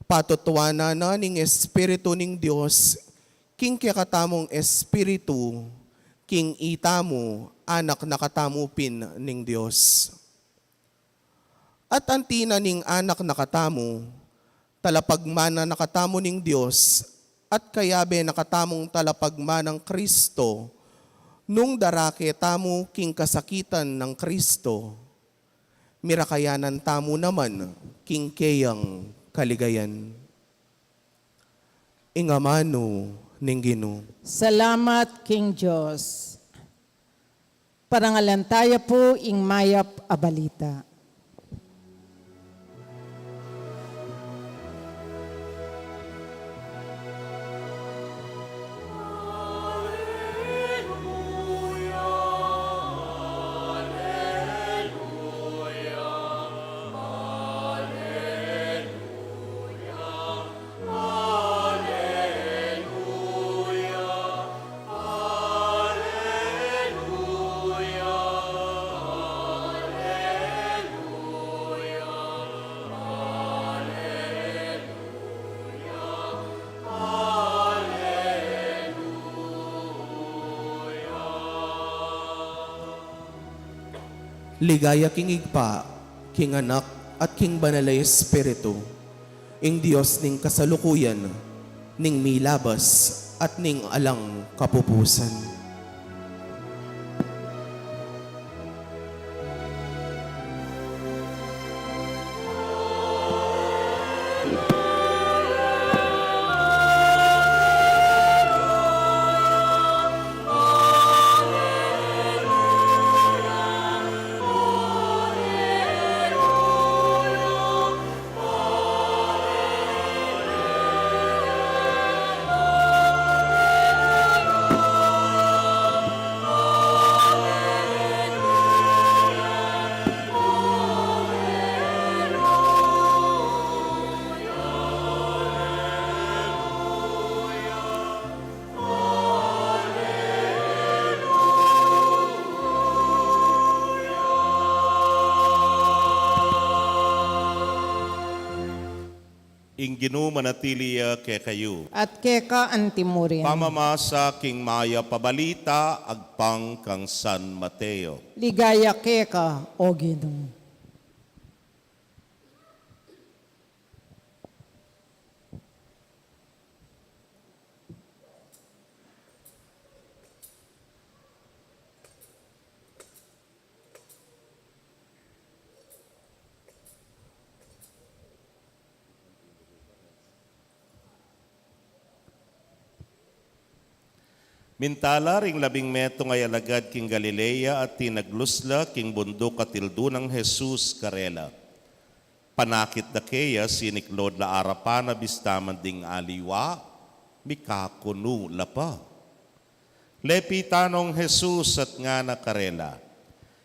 Patutuanan na ning Espiritu ning Dios king kekatamung espiritu, king itamu anak na katamu pin ning Dios. At anti na ning anak na katamu, talapagmana na katamu ning Dios, at kayabe na katamung talapagmanang Kristo, nung darake tamu king kasakitan nang Kristo, mirakayanan tamu naman king keyang kaligayan. Ing amanu ning Ginu. Salamat king Dios. Parangalan taya pu ing mayap a balita. Ligaya king Ibpa, king Anak, at king Banal a Espiritu, ing Dios ning kasalukuyan, ning milabas at ning alang kapupusan. Ing Ginu manatili ya kekayu. At keka antimurin. Pamamasa king Mayap a Balita agpang kang San Mateo. Ligaya keka, O Ginu. Mintala ring labing metung a alagad king Galilea at tinaglus la king bunduk a tildu nang Jesus karela. Panakit da keya, siniklaud la arapan a bista man ding aliwa, mikakunu la pa. Lepitan nong Jesus at ngana karela,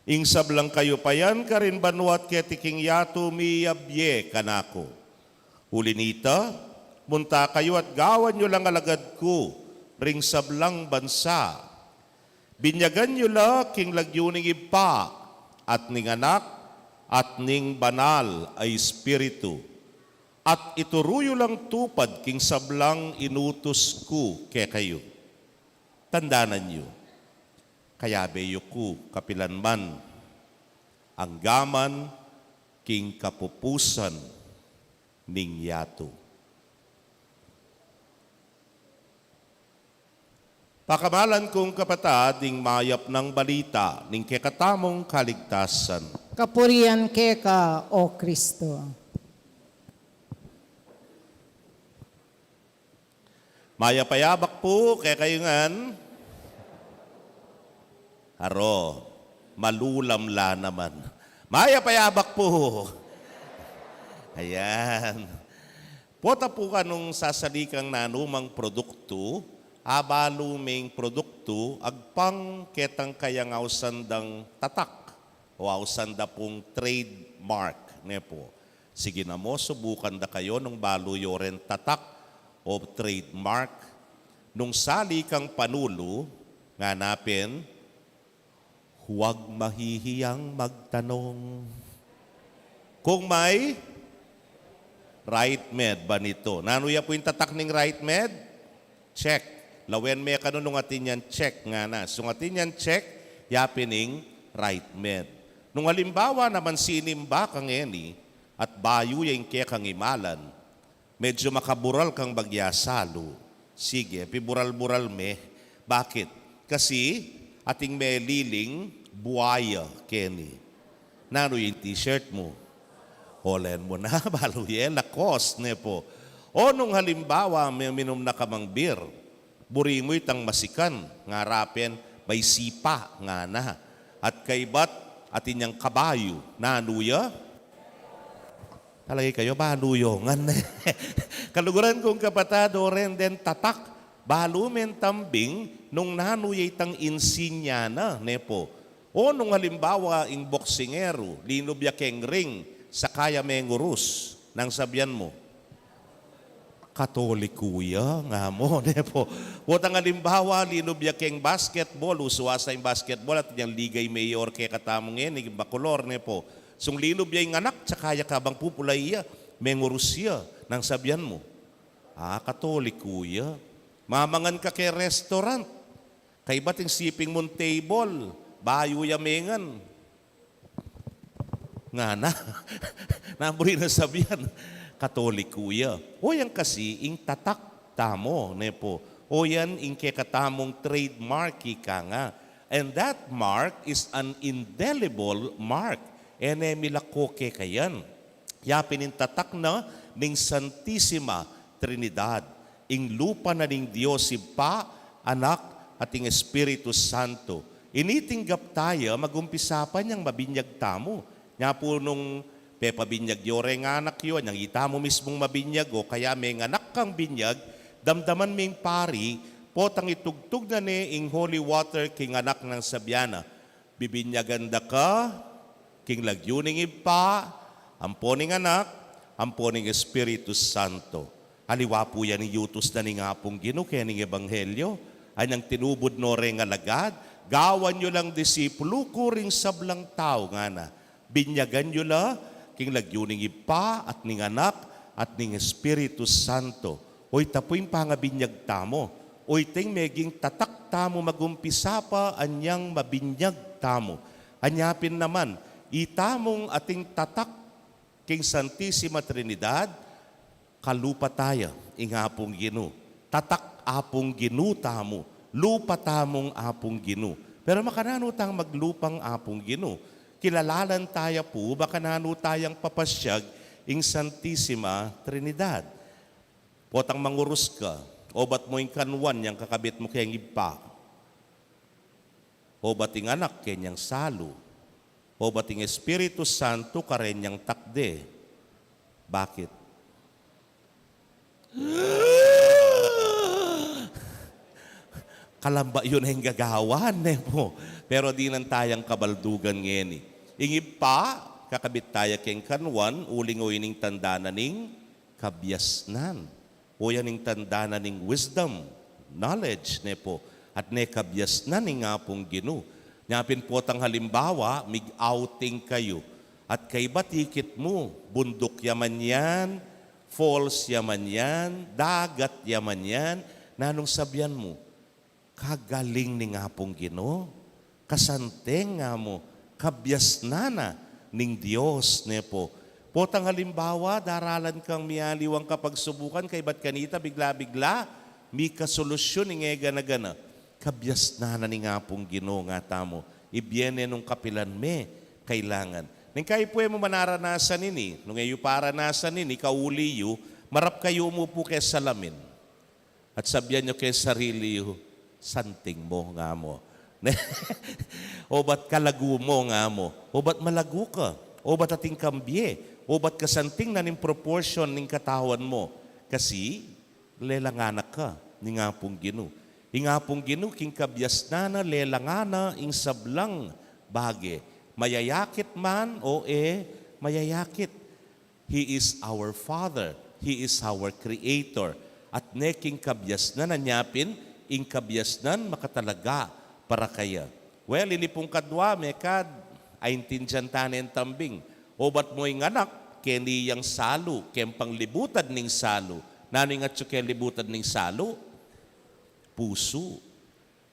ing sablang kayupayan karin banua at keti king yatu miyabie kanaku. Uli nita, munta kayu at gawan yu lang alagad ku ring sablang bansa. Binyagan yu la king lagyu ning Ibpa, at ning Anak, at ning Banal a Espiritu, at ituru yu lang tupad king sablang inutus ku kekayu. Tandanan yu, kayabe yu ku kapilan man, anggaman king kapupusan ning yatu. Pakamalan kung kapatad, ing mayap nang balita ning kekatamung kaligtasan. Kapurian keka, O Kristo. Mayap a yabak pu kekayu ngan. Aro, malulam la naman. Mayap a yabak pu. Ayan. Pota pu kanung sasalikang nanumang produktu, abalu meng produktu, agpang ketang kayang ausan dang tatak, o ausan da pung trademark, ne pu. Sige na mu, subukan da kayu nung balu yu ren tatak o trademark. Nung sali kang panulu, ngana pin, huwag mahihiyang magtanong kung may Right Med ba nitu. Nanu ya pu ing tatak ning Right Med? Check. Lawen me kanu nung atin yang check, ngana. Nung atin yang check, ya pin ing Right Med. Nung halimbawa naman sinimba ka ngeni at bayu ya ing kekang imalan, medyu makabural kang bagya salu. Sige, pibural-bural me. Bakit? Kasi atin meliling buaya keni. Nanu ing t-shirt mu? Olen mu na, balu ye Lacoste, ne pu. O nung halimbawa, me-, minum na ka mang beer, buri mu itang masikan, ngara pin, may sipa, ngana. At kaybat, atin yang kabayu, nanu ya? Talaga kayu, balu yu ngan. Kaluguran kung kapatad, o ren deng tatak, balu meng tambing nung nanu ya itang insinya na, ne pu. O nung halimbawa, ing boksingeru, linub ya keng ring, saka ya mengurus, nanu sabyan mu? Katoliku ya, nga mu, ne pu. Potang halimbawa, linub ya keng basketball, usu asa ing basketball, atin yang Liga Mayor kekatamu ngeni, ing bakulor, ne pu. Nung linub ya ing anak, saka ya kabang pupulai ya, mengurus ya, nanu sabyan mu? Ah, Katoliku ya. Mamangan ka keng restaurant, kaybat ing siping mung table, bayu ya mengan, ngana. Nanu buri nang sabyan? Katoliku ya. O yan kasi, ing tatak, tamu, ne pu. O yan ing kekatamung trademark, ika nga. And that mark is an indelible mark. E ne milako kekayan. Ya pin ing tatak na ning Santisima Trinidad, ing lupa na ning Dios Ibpa, Anak, at ing Espiritu Santo. Ini tinggap taya, magumpisa pa nyang mabinyag tamu. Nya pu nung pepabinyag yu reng anak yu, anyang itamu mismung mabinyag o kaya menganak kang binyag, damdaman me ing pari, potang itugtug na ne ing holy water king anak nang sabyan na, "Bibinyagan da ka king lagyu ning Ibpa, ampo ning Anak, ampo ning Espiritu Santo." Aliwa pu yan ing yutus na ning Apung Ginu keni king Ebanghelyo. Anyang tinubud no reng alagad, "Gawan yu lang disipulu ku ring sablang tau," ngana. "Binyagan yu la king lagyu ning Ibpa, at ning Anak, at ning Espiritu Santo." O ita pu ing pangabinyag tamu. O ita ing meging tatak tamu magumpisa pa anyang mabinyag tamu. Anya pin naman, itamung ating tatak king Santisima Trinidad, kalupa taya ing Apung Ginu. Tatak Apung Ginu tamu, lupa tamung Apung Ginu. Pero makananu tang maglupang Apung Ginu? Kilalanan taya pu, makananu tayang papasyag ing Santisima Trinidad. Potang mangurus ka, obat mu ing kanwan yang kakabit mu keng Ibpa. Obat ing Anak kenyang salu. Obat ing Espiritu Santo karenyang takde. Bakit? Kalamba yu neng gagawan, ne pu. Pero dinan tayang kabaldugan ngeni. Ing Ibpa, kakabit taya keng kanwan, uling o ining tanda na ning kabiasnan. O yan ing tanda na ning wisdom, knowledge, ne pu. At ne kabiasnan ning Apung Ginu. Nya pin potang halimbawa, mig-outing kayu. At kaibat ikit mu, bunduk ya man yan, falls ya man yan, dagat ya man yan, nanung sabyan mu? Kagaling ning Apung Ginu, kasanteng nga mu, kabiasnan na ning Dios, ne pu. Potang halimbawa, daralan kang mialiwang kapagsubukan, kaibat kanita, bigla-bigla, mika solusyun ing e gana-gana. Kabiasnan na ning Apung Ginu, ngatamu. Ibie ne nung kapilan me kailangan. Neng kayu pu e mu manaranasan ini, nung e yu pa aranasan ini, kauli yu, marap kayu umupu keng salamin. At sabyan yu keng sarili yu, "Santing mu," nga mu. Obat kalagu mu, nga mu. Obat malagu ka. Obat atin kang bie. Obat kasanting na ning proportion ning katawan mu. Kasi, lelangan na ka ning Apung Ginu. Ing Apung Ginu, king kabiasnan na, lelangan na ing sablang bage. Mayayakit man o e mayayakit. He is our Father. He is our Creator. At ne king kabiasnan, anya pin, ing kabiasnan makatalaga para kaya. Well, ini pung kadwa, mekad, aintindian ta neng tambing. Obat mu ing Anak, keni yang salu, keng panglibutan ning salu. Nanu ing atyu keng libutan ning salu? Pusu.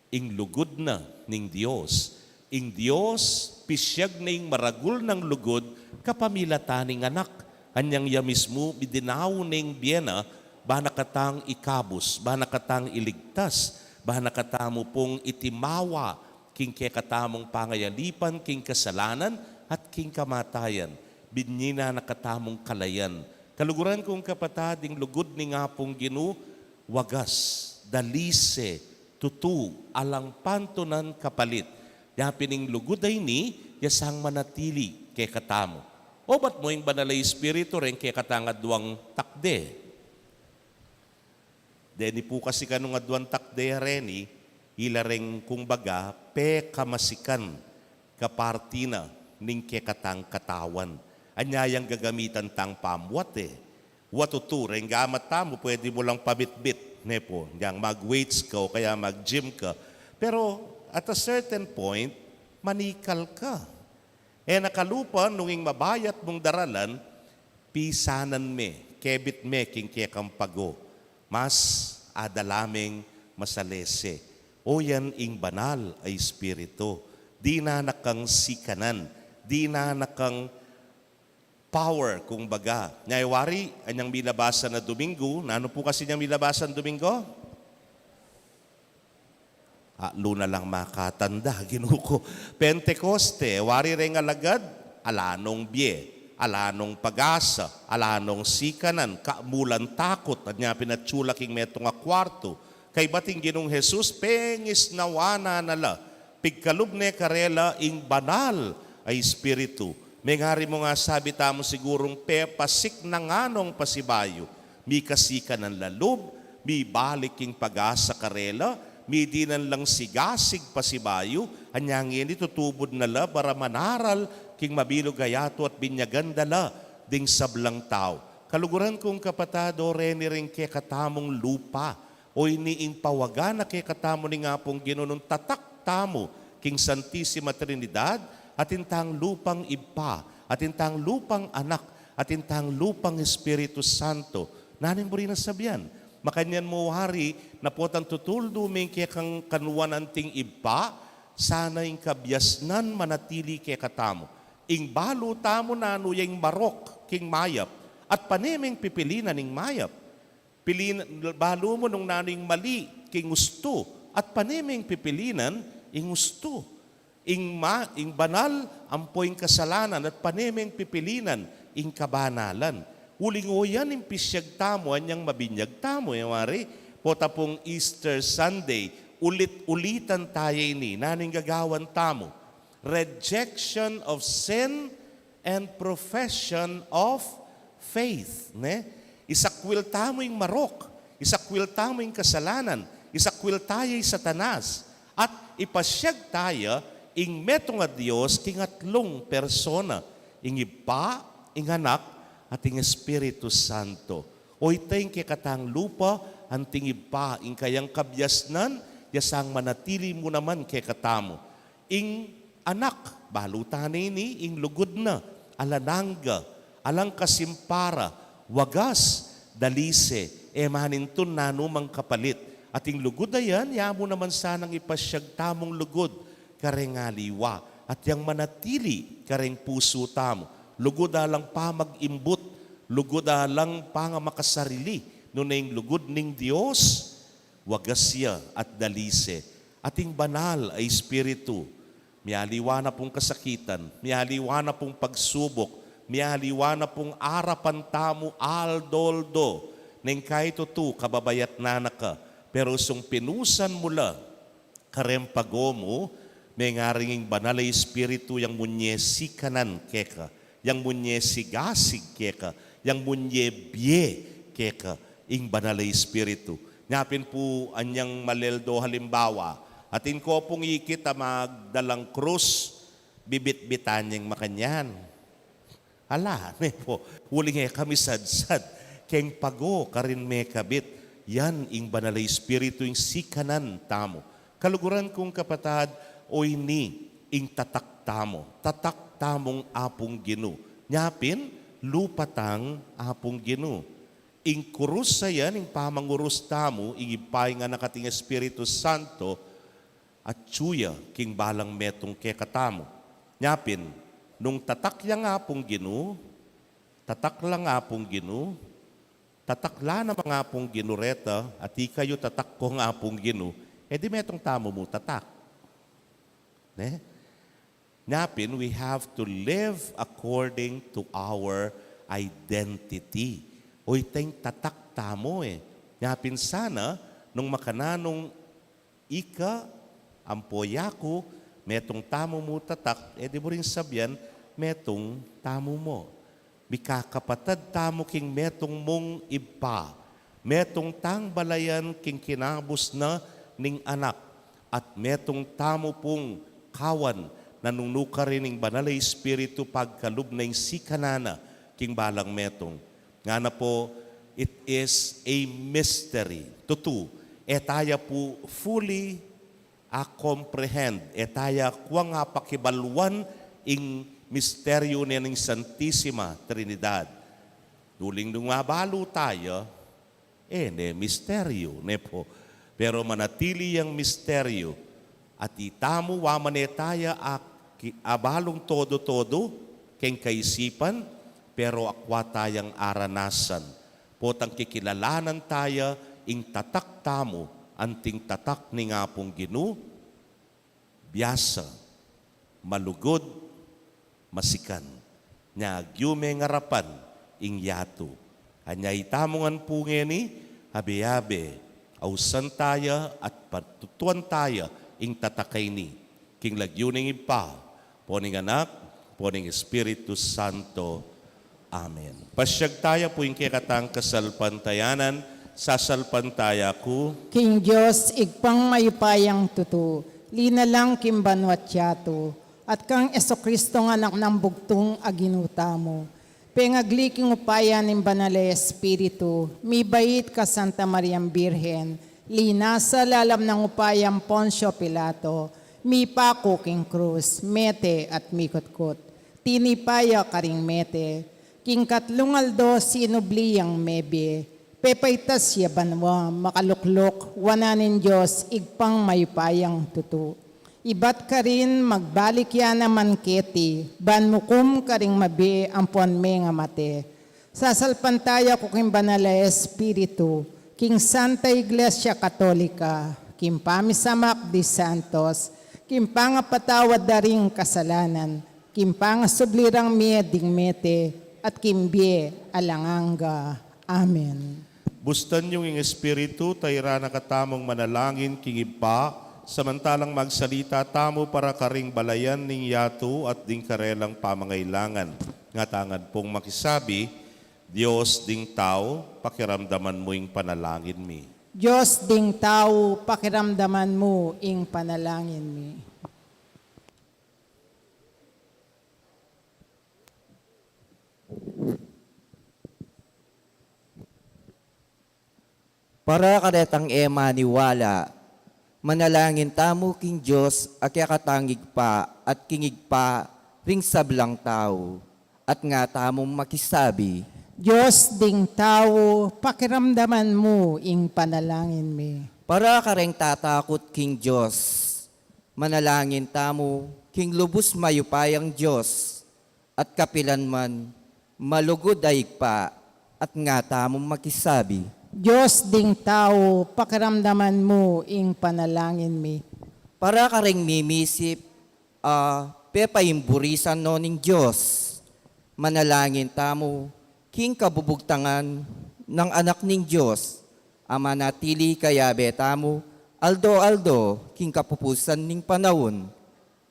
Ing lugud na ning Dios. Ing Dios, pisyag na ing maragul nang lugud kapamilatan ning Anak. Anyang ya mismu, midinau neng bie na, ba na katang ikabus, ba na katang iligtas, ba na katamu pung itimawa king kekatamung pangayalipan king kasalanan at king kamatayan. Binye na na katamung kalayan. Kaluguran kung kapatad, ing lugud ning Apung Ginu, wagas, dalise, tutu, alang pantunan kapalit. Ya pin ing lugud a ini, ya sang manatili kekatamu. Obat mu ing Banal a Espiritu reng kekatang adwang takde. Deni pu kasi kanung adwang takde reni, ila reng kung baga, pekamasikan, kaparti na ning kekatang katawan. Anya yang gagamitan tang pamuat e. Wa tutu, reng gamat tamu, pwede mu lang pabitbit, ne pu, yang mag-weights ka o kaya mag-gym ka. Pero at a certain point, manikal ka. E na kalupa nung ing mabayat mung daralan, pisanan me, kebit me king kekang pago. Mas adala meng masalese. O yan ing Banal a Espiritu. Dinan na kang sikanan. Dinan na kang power, kung baga. Nya, e wari, anyang milabasan a Domingo, nanu pu kasi anyang milabasan Domingo? A, lu na lang makatanda, Ginu ku. Pentecoste, wari reng alagad, ala nong bie, ala nong pag-asa, ala nong sikanan, kamulan takut, anya pin atyu la king metung a kuartu. Kaybat ing Ginung Jesus, pengisnawan na la, pigkalub ne karela ing Banal a Espiritu. Mengari mu nga sabi tamu sigurung pepasik na nganong pasibayu. Mikasikanan la lub, mibalik king pag-asa karela, midinan lang sigasig pasibayu, anyang ini tutubud na la para manaral king mabilug a yatu at binyagan da la ding sablang tau. Kaluguran kung kapatad, o reni ring kekatamung lupa, o ini ing pawaga na kekatamu ning Apung Ginu nung tatak tamu king Santisima Trinidad, atin tang lupang Ibpa, atin tang lupang Anak, atin tang lupang Espiritu Santo. Nanu ing buri nang sabian? Makanyan mu wari, na potang tutuldu me ing kekang kanuan anting Ibpa, sana ing kabiasnan manatili kekatamu. Ing balu tamu nanu ya ing marok king mayap, at pane meng pipilinan ing mayap. Pilin, balu mu nung nanu ing mali king ustu, at pane meng pipilinan ing ustu. Ing ma-, ing banal, ampo ing kasalanan, at pane meng pipilinan ing kabanalan. Uling o yan ing pisyag tamu, anyang mabinyag tamu, e wari, pota pung Easter Sunday, ulit-ulitan taya ini, nanu ing gagawan tamu? Rejection of sin and profession of faith, ne? Isakwil tamu ing marok, isakwil tamu ing kasalanan, isakwil taya i Satanas, at ipasyag taya ing metung a Dios king atlung persona, ing Ibpa, ing Anak, at ing Espiritu Santo. O ita ing kekatang lupa, anting Ibpa, ing kayang kabiasnan, ya sang manatili mu naman kekatamu. Ing Anak, balu ta ne ini, ing lugud na, alang angga, alang kasimpara, wagas, dalise, e manintun nanumang kapalit. At ing lugud a yan, ya mu naman sanang ipasyag tamung lugud kareng aliwa, at yang manatili kareng pusu tamu. Lugud alang pamag-imbut, lugud alang pangamakasarili, nune ing lugud ning Dios, wagas ya at dalise, at ing Banal a Espiritu. Mialiwa na pung kasakitan, mialiwa na pung pagsubuk, mialiwa na pung arapan tamu aldo-aldo, neng kaytu kababayatnan na ka, pero sung pinusan mu la kareng pago mu, mengaring ing Banal a Espiritu yang munye sikanan keka, yang munye sigasig keka, yang munye bie keka, ing Banal a Espiritu. Nya pin pu anyang maleldo halimbawa, atin ko pung ikit a magdalang krus, bibit-bitan yang makanyan. Ala, ne pu, uling e kami sadsad keng pago karin mekabit, yan ing Banal a Espiritu ing sikanan tamu. Kaluguran kung kapatad, o ini ing tatak tamu, tatak tamung Apung Ginu. Nya pin, lupa tang Apung Ginu. Ing kurus a yan, ing pamangurus tamu, ing Ibpa, ing Anak, at ing Espiritu Santo, atyu ya king balang metung kekatamu. Nya pin, nung tatak yang Apung Ginu, tatak lang Apung Ginu, tatak la namang Apung Ginu reta, at ikayu tatak kong Apung Ginu, e di metung tamu mu tatak. Ne? Nya pin, we have to live according to our identity. O ita ing tatak tamu e. Nya pin sana, nung makananung ika, ampo yaku, metung tamu mu tatak, e di buring sabian, metung tamu mu. Mikakapatad tamu king metung mung Ibpa, metung tang balayan king kinabus na ning Anak, at metung tamu pung kawan na nung nukarin ing Banal a Espiritu pagkalub na ing sikanan na king balang metung. Ngana pu, it is a mystery. Tutu, e taya pu fully a-comprehend, e taya kuang apakibaluan ing misteryu ne ning Santisima Trinidad. Uling nung mabalu taya, e ne misteryu, ne pu. Pero manatili yang misteryu, at itamu wa man e taya a ki-, abalung todo-todo, keng kaisipan, Pero akwa tayang aranasan, potang kikilalanan taya ing tatak tamu, anting tatak ning Apung Ginu, biasa, malugud, masikan. Nya agyu me ngarapan ing yatu. Anya itamu ngan pu ngeni, abe-abe, ausan taya at patutuan taya ing tatak a ini. King lagyu ning Ibpa, ampo ning Anak, ampo ning Espiritu Santo. Amen. Pasiag taya pu ing kekatang kasalpantayanan, sasalpantaya ku. King Dios, Ibpang mayupayang tutu, linalang king banua't yatu, at kang Jesucristo nga Anak nang bugtung a Ginu tamu, pengagli king upaya ning Banal a Espiritu, mibait kang Santa Mariang Birhen, linasa lalam nang upaya nang Poncio Pilato, mipaku king krus, mete at mikutkut. Tinipa ya karing mete, king katlung aldo sinubli yang mebie, pepaitas ya banua, makalukluk wanan ning Dios, Ibpang mayupayang tutu. Ibat karin magbalik ya naman keti, ban mukum karing mabie ampon mengamate. Sasalpantaya ku king Banal a Espiritu, king Santa Iglesia Katolika, king pamisamak di santos, king pangapatawad da ring kasalanan, king pangasubli rang mie ding mete, at king bie alang angga. Amen. Bustan yung ing Espiritu, tayran na katamung manalangin king Ibpa, samantalang magsalita tamu para karing balayan ning yatu at ding karelang pamangailangan. Ngatamu ngan pung makisabi, Dios ding tau, pakiramdaman mu ing panalangin mi. Dios ding tau, pakiramdaman mu ing panalangin mi. Para karetang e maniwala, manalangin tamu king Dios a kekatang Ibpa at king Ibpa ring sablang tau, at ngatamung makisabi, Dios ding tau, pakiramdaman mu ing panalangin mi. Para kareng tatakut king Dios, manalangin tamu king lubus mayupayang Dios, at kapilan man, malugud a Ibpa, at ngatamung makisabi, Dios ding tau, pakiramdaman mu ing panalangin mi. Para kareng mimisip a pepaimburisan no ning Dios, manalangin tamu king kabubugtangan nang Anak ning Dios, a manatili kayabe tamu aldo-aldo king kapupusan ning panaun,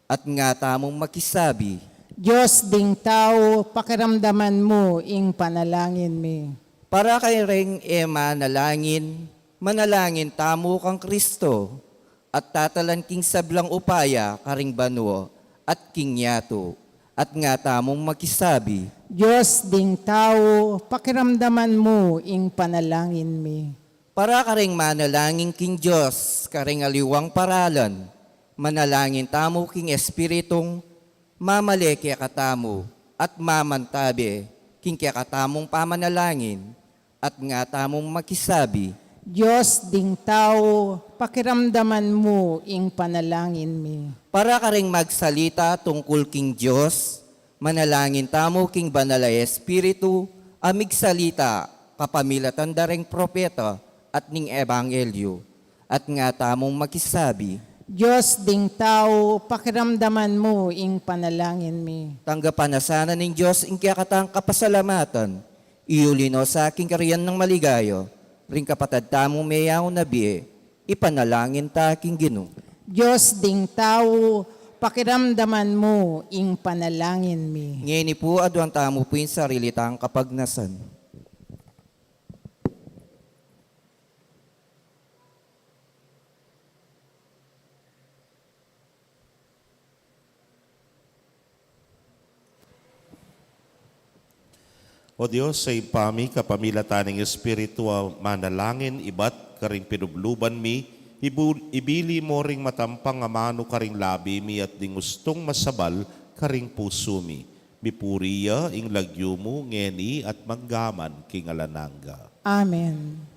at ngatamung makisabi, Dios ding tau, pakiramdaman mu ing panalangin mi. Para kareng e manalangin, manalangin tamu kang Kristo, at tatalan king sablang upaya karing banua at king yatu, at ngatamung makisabi, Dios ding tau, pakiramdaman mu ing panalangin mi. Para kareng manalangin king Dios kareng aliwang paralan, manalangin tamu king Espiritung mamale kekatamu at mamantabe king kekatamung pamanalangin, at ngatamung makisabi, Dios ding tau, pakiramdaman mu ing panalangin mi. Para kareng magsalita tungkul king Dios, manalangin tamu king Banal a Espiritu a migsalita kapamilatan da reng propeta at ning ebanghelyu, at ngatamung makisabi, Dios ding tau, pakiramdaman mu ing panalangin mi. Tanggapan na sana ning Dios ing kekatang kapasalamatan, iyuli no sa king karian nang maligaya ring kapatad tamung meyaun a bie, ipanalangin ta king Ginu. Dios ding tau, pakiramdaman mu ing panalangin mi. Ngeni pu, aduan tamu pu ing sarili tang kapagnasan. O Dios, sa Ibpa mi, kapamilatan ning Espiritu a manalangin, ibat karing pinubluban mi, ibu-, ibili mo ring matampang a manu karing labi mi at ding ustung masabal karing pusu mi. Mipuri ya ing lagyu mu, ngeni at manggaman king alang angga. Amen.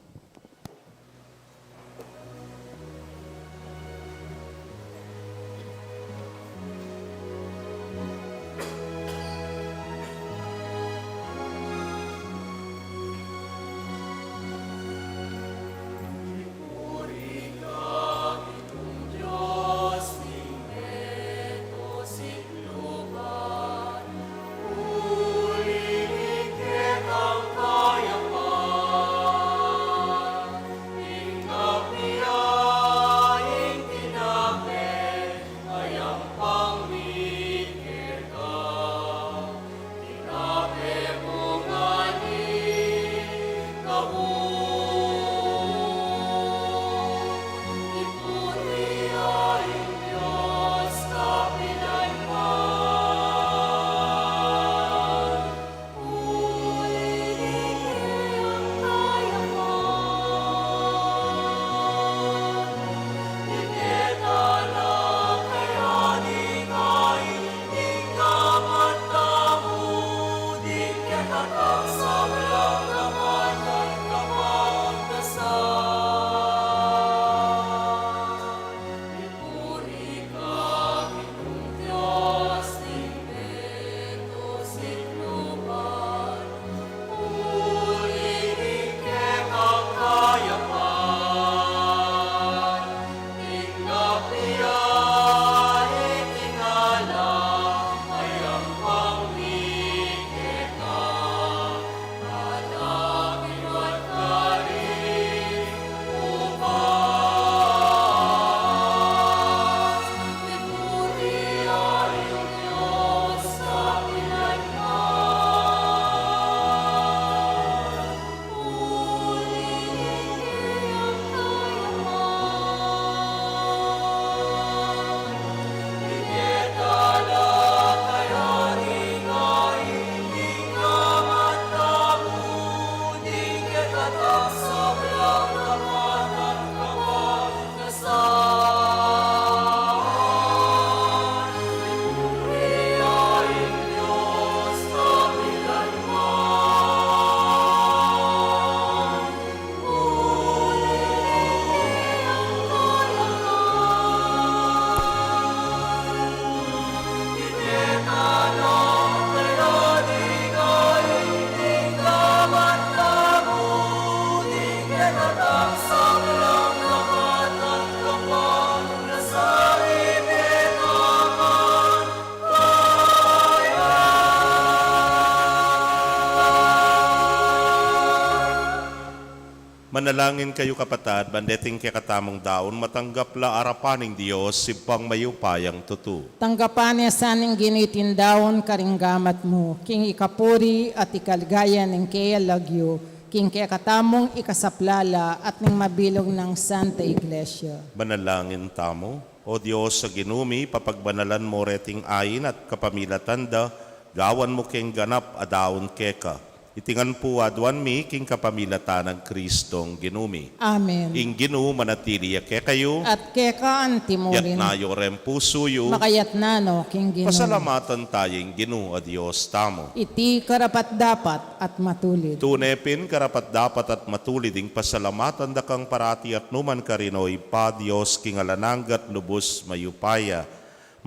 Manalangin kayu, kapatad, ban deting kekatamung daun matanggap la arapan ning Dios, Ibpang mayupayang tutu. Tanggapan na sa ning Ginu iting daun karing gamat mu, king ikapuri at ikaligaya ning keyang lagyu, king kekatamung ikasaplala at ning mabilug nang Santa Iglesia. Manalangin tamu. O Dios a Ginu mi, papagbanalan mu reting ain at kapamilatan da, gawan mu keng ganap a daun keka. Iti ngan pu aduan mi king kapamilatan nang Kristong Ginu mi. Amen. Ing Ginu manatili ya kekayu. At keka antimurin. Yatna yu reng pusu yu. Makayatna no king Ginu. Pasalamatan taya ing Ginu a Dios tamu. Iti karapat-dapat at matulid. Tune pin karapat-dapat at matulid ing pasalamatan da kang parati at nukarin man, O Ibpa, Dios king alang angga at lubus mayupaya.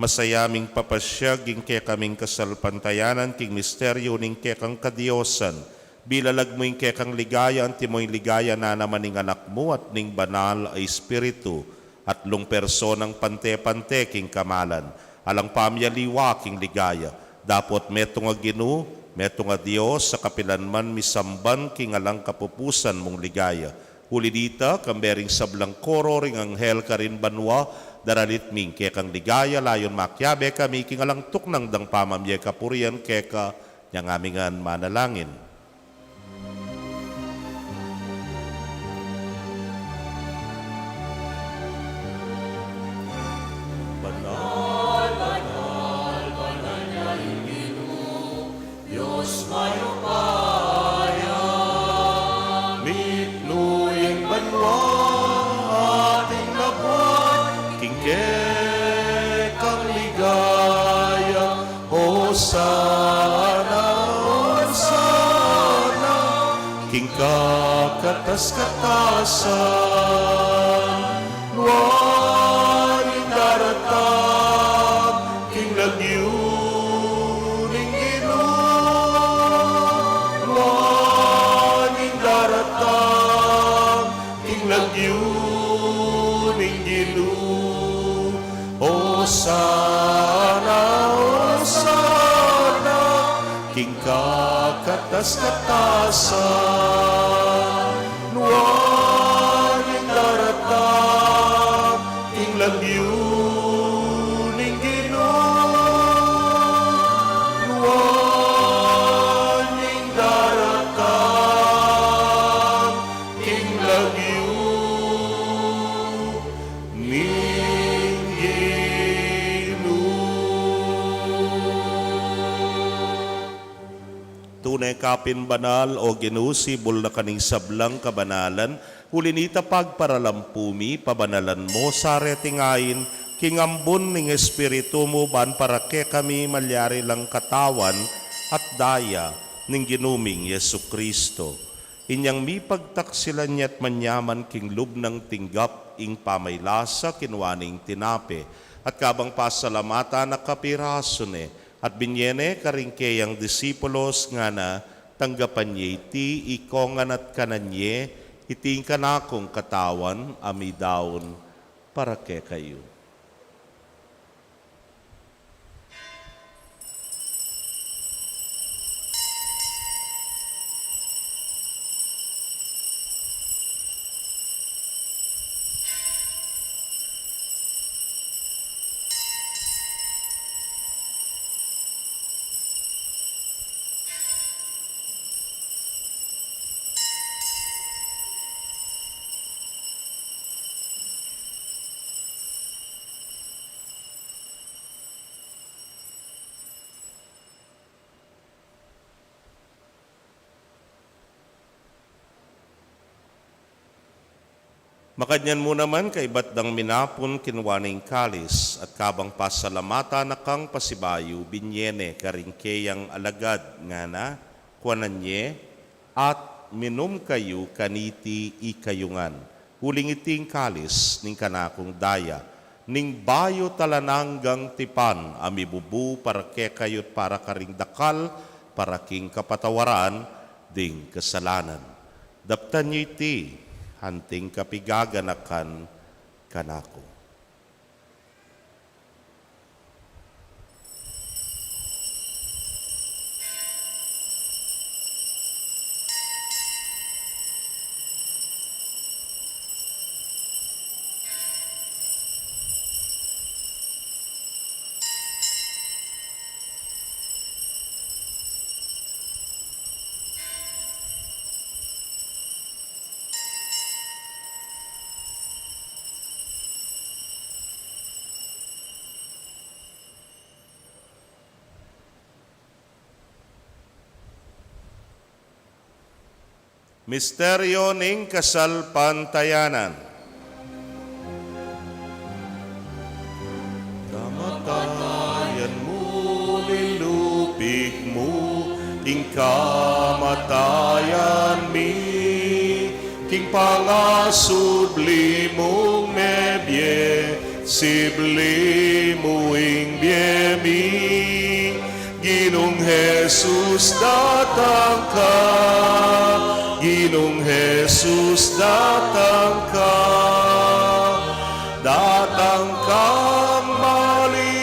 Masaya ming papasyag ing kekaming kasalpantayanan king misteryu ning kekang kadiosan. Bilalag mu ing kekang ligaya, antimo ing ligaya na naman ning Anak mu at ning Banal a Espiritu, atlung personang pante-pante king kamalan, alang pamyaliwa king ligaya. Dapot metung a Ginu, metung a Dios, a kapilan man misamban king alang kapupusan mung ligaya. Uli dita, kambe ring sablang koro ring anghel karin banua, daralit mi ing kekang ligaya, layun makiabe kami king alang tuknang dang pamamye kapurian keka. Inya ngan mi ngan manalangin. Banal, banal, banal ya ing Ginu, Dios mayupaya. Mitmu ya ing banua at ing labuad king kekang ligaya. Hosana, Hosana king kakatas-katasan. Nuan ing daratang king lagyu ning Ginu. Nuan ing daratang king lagyu ning Ginu. Hosana, Hosana king kakatas-katasan. Nuan ing daratang king lagyu ning Ginu. Nuan ing daratang king lagyu ning Ginu. Tune ka pin banal, O Ginu, sibul na ka ning sablang kabanalan. Uli na nita, pagparalampu mi, pabanalan mu sa reting ain king ambun ning Espiritu mu, ban para kekami malyari lang katawan at daya ning Ginu ming Jesucristo. Inyang mipagtaksilan ya't manyaman king lub nang tinggap ing pamaylasa, kinua ne ing tinape, at kabang pasalamatan na, kapirasu ne, at binye ne karing keyang disipulos, ngana: Tanggapan ye iti ikongan at kanan ye, iti ing kanakung katawan a midaun para kekayu. Makanyan mu naman, kaibat dang minapun, kinua ne ing kalis, at kabang pasalamatan na kang pasibayu, binye ne karing keyang alagad, ngana: Kuanan ye at minum kayu kaniti ikayu ngan, uling iti ing kalis ning kanakung daya, ning bayu at alang anggang tipan, a mibubu para kekayu at para karing dakal, para king kapatawaran ding kasalanan. Daptan yu iti anting kapigaganakan kanaku. Misteryo ning kasalpantayanan. Kamatayan mu, linupig mu ing kamatayan mi, king pangasubli mung mebie, sibli mu ing bie mi. Ginung Jesus, datang ka. Ginung Jesus, datang ka. Datang kang maligaya.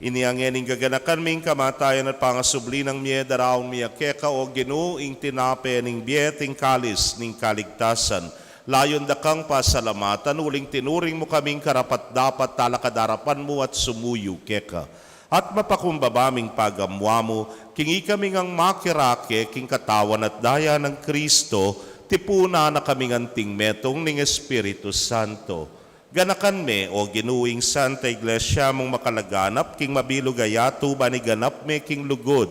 Ini ngeni ing gaganakan mi, ing kamatayan at pangasubli nang mie, daraun mi ya keka, o Ginu, ing tinape ning bie at ing kalis ning kaligtasan. Layun da kang pasalamatan, uling tinuring mu kaming karapat-dapat talakad king arapan mu at sumuyu keka. At mapakumbaba ming pagamuan mu, king ikami ngang makirake king katawan at daya nang Kristo, tipunan na kaming anting metung ning Espiritu Santo. Ganakan me, o Ginu, ing Santa Iglesia mung makalaganap king mabilug a yatu, ban iganap me king lugud.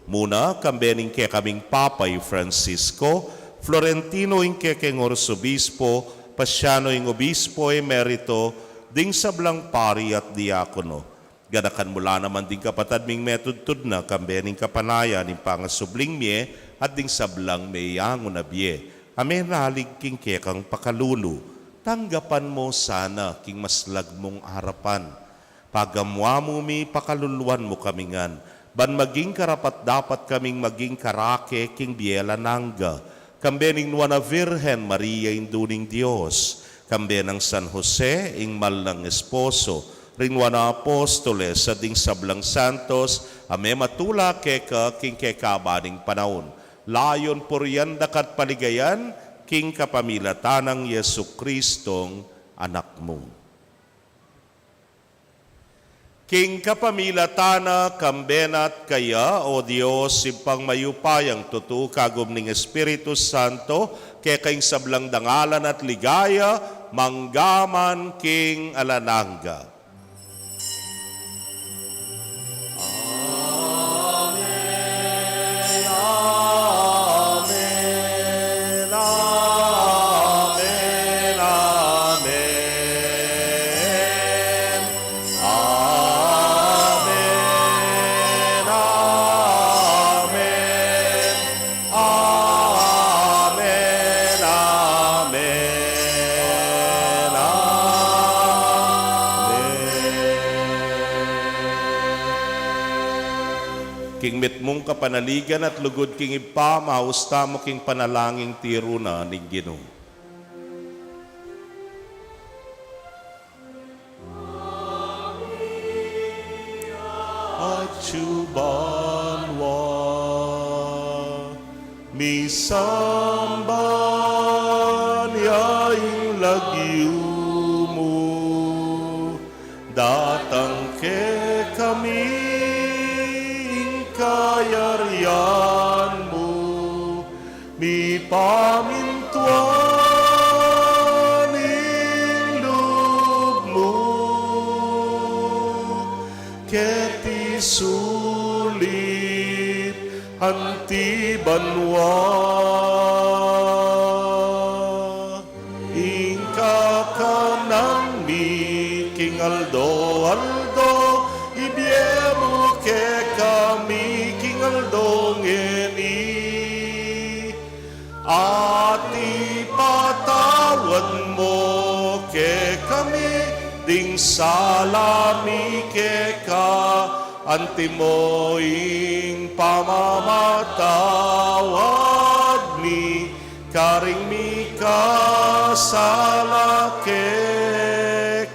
Muna, kambe ning kekaming Papa i Francisco, Florentino ing kekeng Arsobispo, Paciano ing Obispo Emerito, ding sablang pari at diakono. Ganakan mu la naman ding kapatad ming metudtud na, kambe ning kapanayan ning pangasubling mie, at ding sablang meyangu na bie a meralig king kekang pakalulu. Tanggapan mu sana king maslag mung arapan. Pagamuan mu mi, pakaluluan mu kami ngan, ban maging karapat-dapat kaming maging karake king bie alang angga, kambe ning Nuan a Virgen Maria, Indu ning Dios, kambe nang San Jose, ing mal nang esposo, ring Nuan a Apostoles, at ding sablang santos a mematula keka king kekaban ning panaun. Layun purian da ka at paligayan, king kapamilatan nang Jesucristong Anak mu. King kapamilatan na, kambe na at kaya, o Dios, Ibpang mayupayang tutu, kagum ning Espiritu Santo, keka ing sablang dangalan at ligaya, mangga man king alang angga. Amen, amen, amen, amen. Amen, amen, amen, amen, amen. King mitmung kapanaligan at lugud king Ibpa, maus tamu king panalangin tiru na ning Ginu. Atyu banua, misamban ya ing lagyu mu, datang kekami ing kayarian mu, mipamintuan ing lub mu keti sulip anti banua. Ing kakanan mi king aldo-aldo, ibie mu kekami king aldo ngeni. At ipatawad mu kekami ding sala mi keka, antimo ing pamamatawad mi karing mikasala kekami.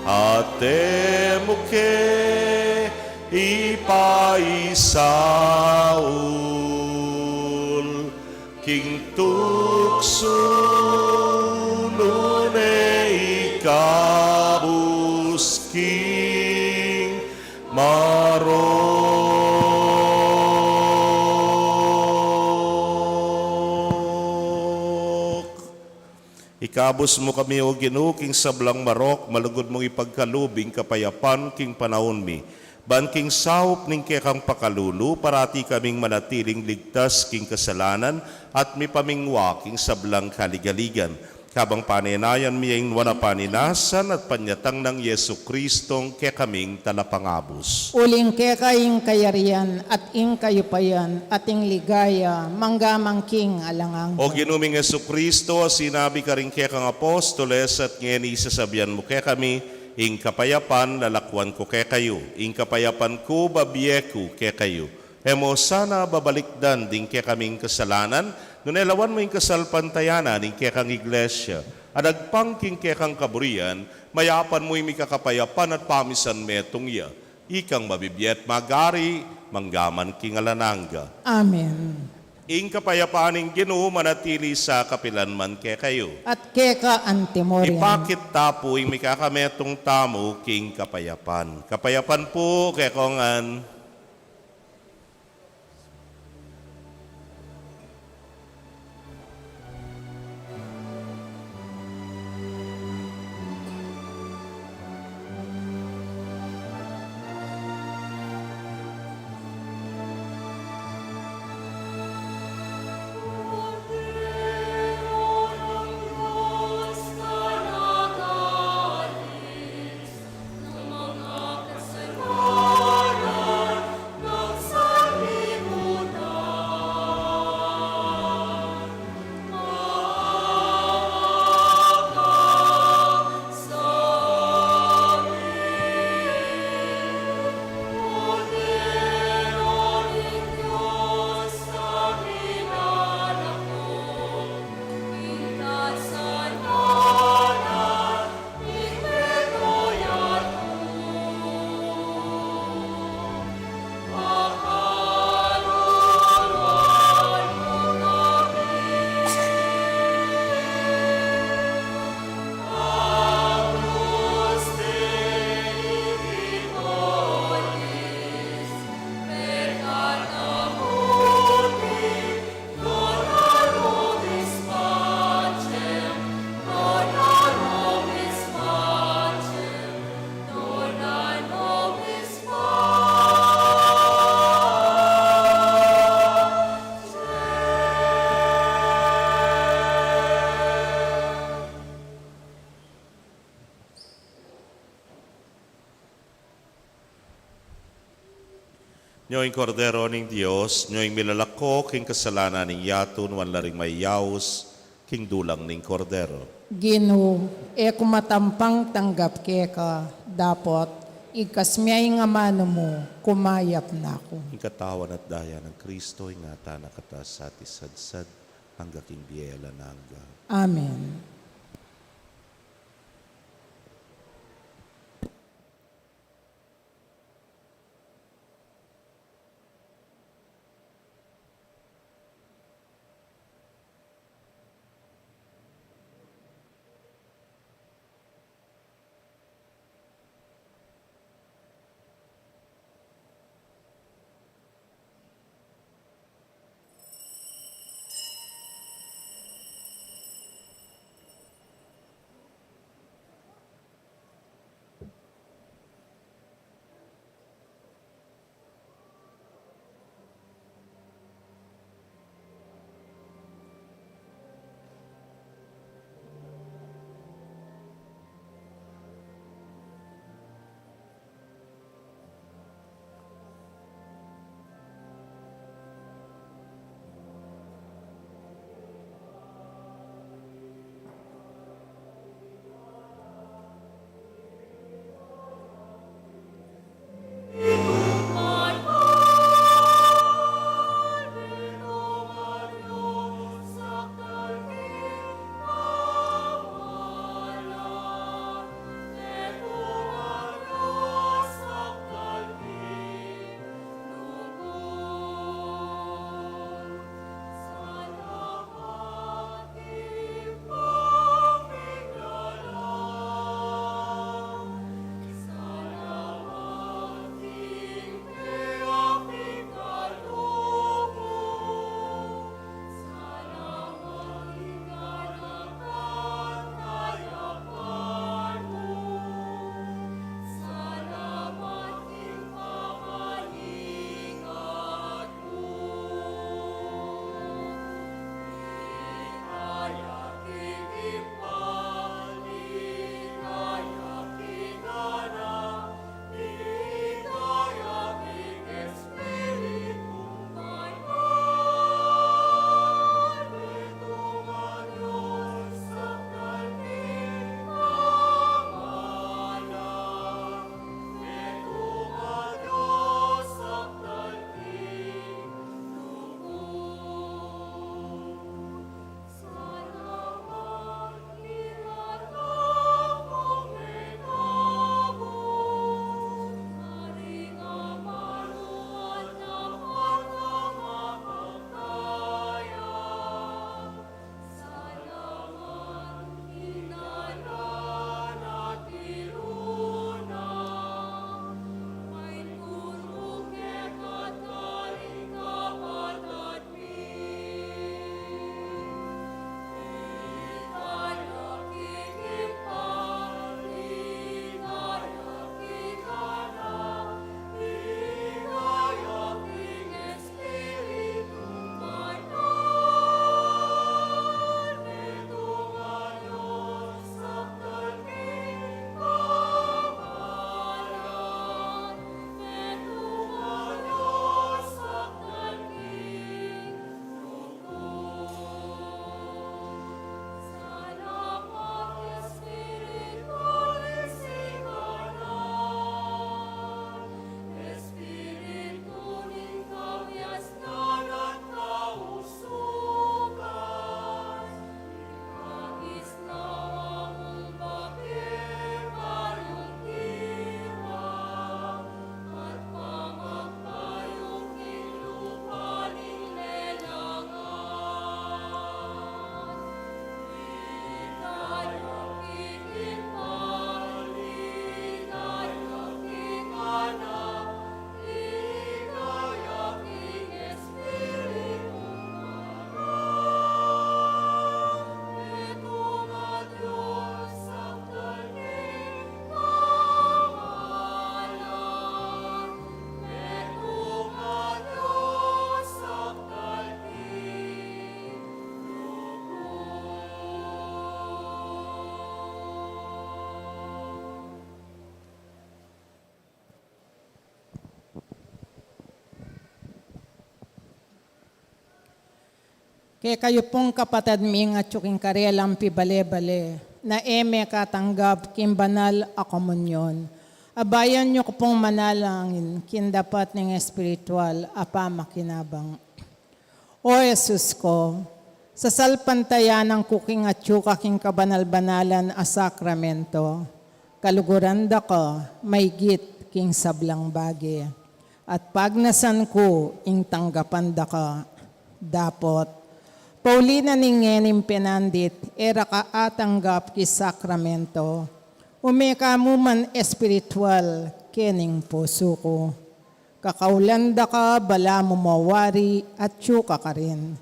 At e mu ke ipaisaul king tuksu, nune ikabus king marok. Ikabus mu kami, O Ginu, king sablang marok, malugud mung ipagkalub ing kapayapan king panaun mi. Ban king saup ning kekang pakalulu, parati kaming manatiling ligtas king kasalanan at mipamingwa king sablang kaligaligan. Kabang panenayan mi ing nuan a paninasan at panyatang nang Jesu Kristong kekaming Talapangabus. Uling keka ing kayarian at ing kayupayan at ing ligaya mangga man king alang angga. O Ginu ming Jesu Kristo, a sinabi karing kekang apostoles at ngeni sasabian mu kekami, ing kapayapan lalakwan ku kekayu, ing kapayapan ku babie ku kekayu. E mu sana babalikdan ding kekaming kasalanan, nune lawan mu ing kasalpantayanan ning kekang Iglesia. At agpang king kekang kaburian, mayapan mu ing mikakapayapan at pamisan metung ya. Ikang mabibie at magari, mangga man king alang angga. Amen. Ing kapayapan ning Ginu manatili sa kapilan man kekayu. At keka antimurin. Ipakit ta pu ing mikakametung tamu king kapayapan. Kapayapan pu kekongan. Nyo ing Kordero ning Dios, nyo ing milalako king kasalanan ning yatu, nuan la ring mayaus king dulang ning Kordero. Ginu, e ku matampang tanggap keka, dapot igkas me ing amanu mu, kumayap na ku. Ing katawan at daya nang Kristo, ingatan na katamu at isadsad angga king bie alang angga. Amen. E kayu pung kapatad ming atyu king karelang pibale-bale, na e mekatanggap king banal a komunyon, abayan yu ku pung manalangin king dapat ning espiritual a pamakinabang. O Jesus ku, sasalpantayanan ku king atyu ka king kabanal-banalan a sakramento, kaluguran da ka maigit king sablang bage, at pagnasan ku ing tanggapan da ka. Dapot, pauli na ning ngening penandit e ra ka atanggap king sakramento, ume ka mu man espiritual kening pusu ku. Kakaulan da ka balamu mo wari atyu ka karin,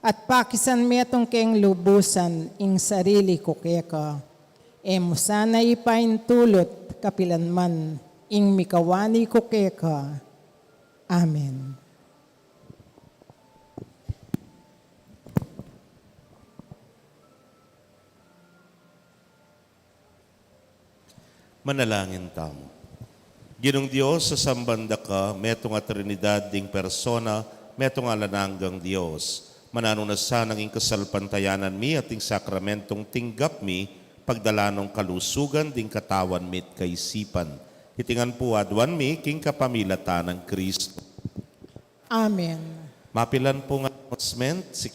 at pakisan metung keng lubusan ing sarili ku keka. E mu sana ipaintulut kapilan man ing mikawani ku keka. Amen. Manalangin tamu. Ginung Dios, sasamban da ka, metung a Trinidad ding persona, metung a alang anggang Dios. Mananu na sanang ing kasalpantayanan mi at ing sakramentong tinggap mi, pagdala nong kalusugan ding katawan mi't kaisipan. Iti ngan pu aduan mi king kapamilatan nang Kristo. Amen. Mapilan pung announcement, si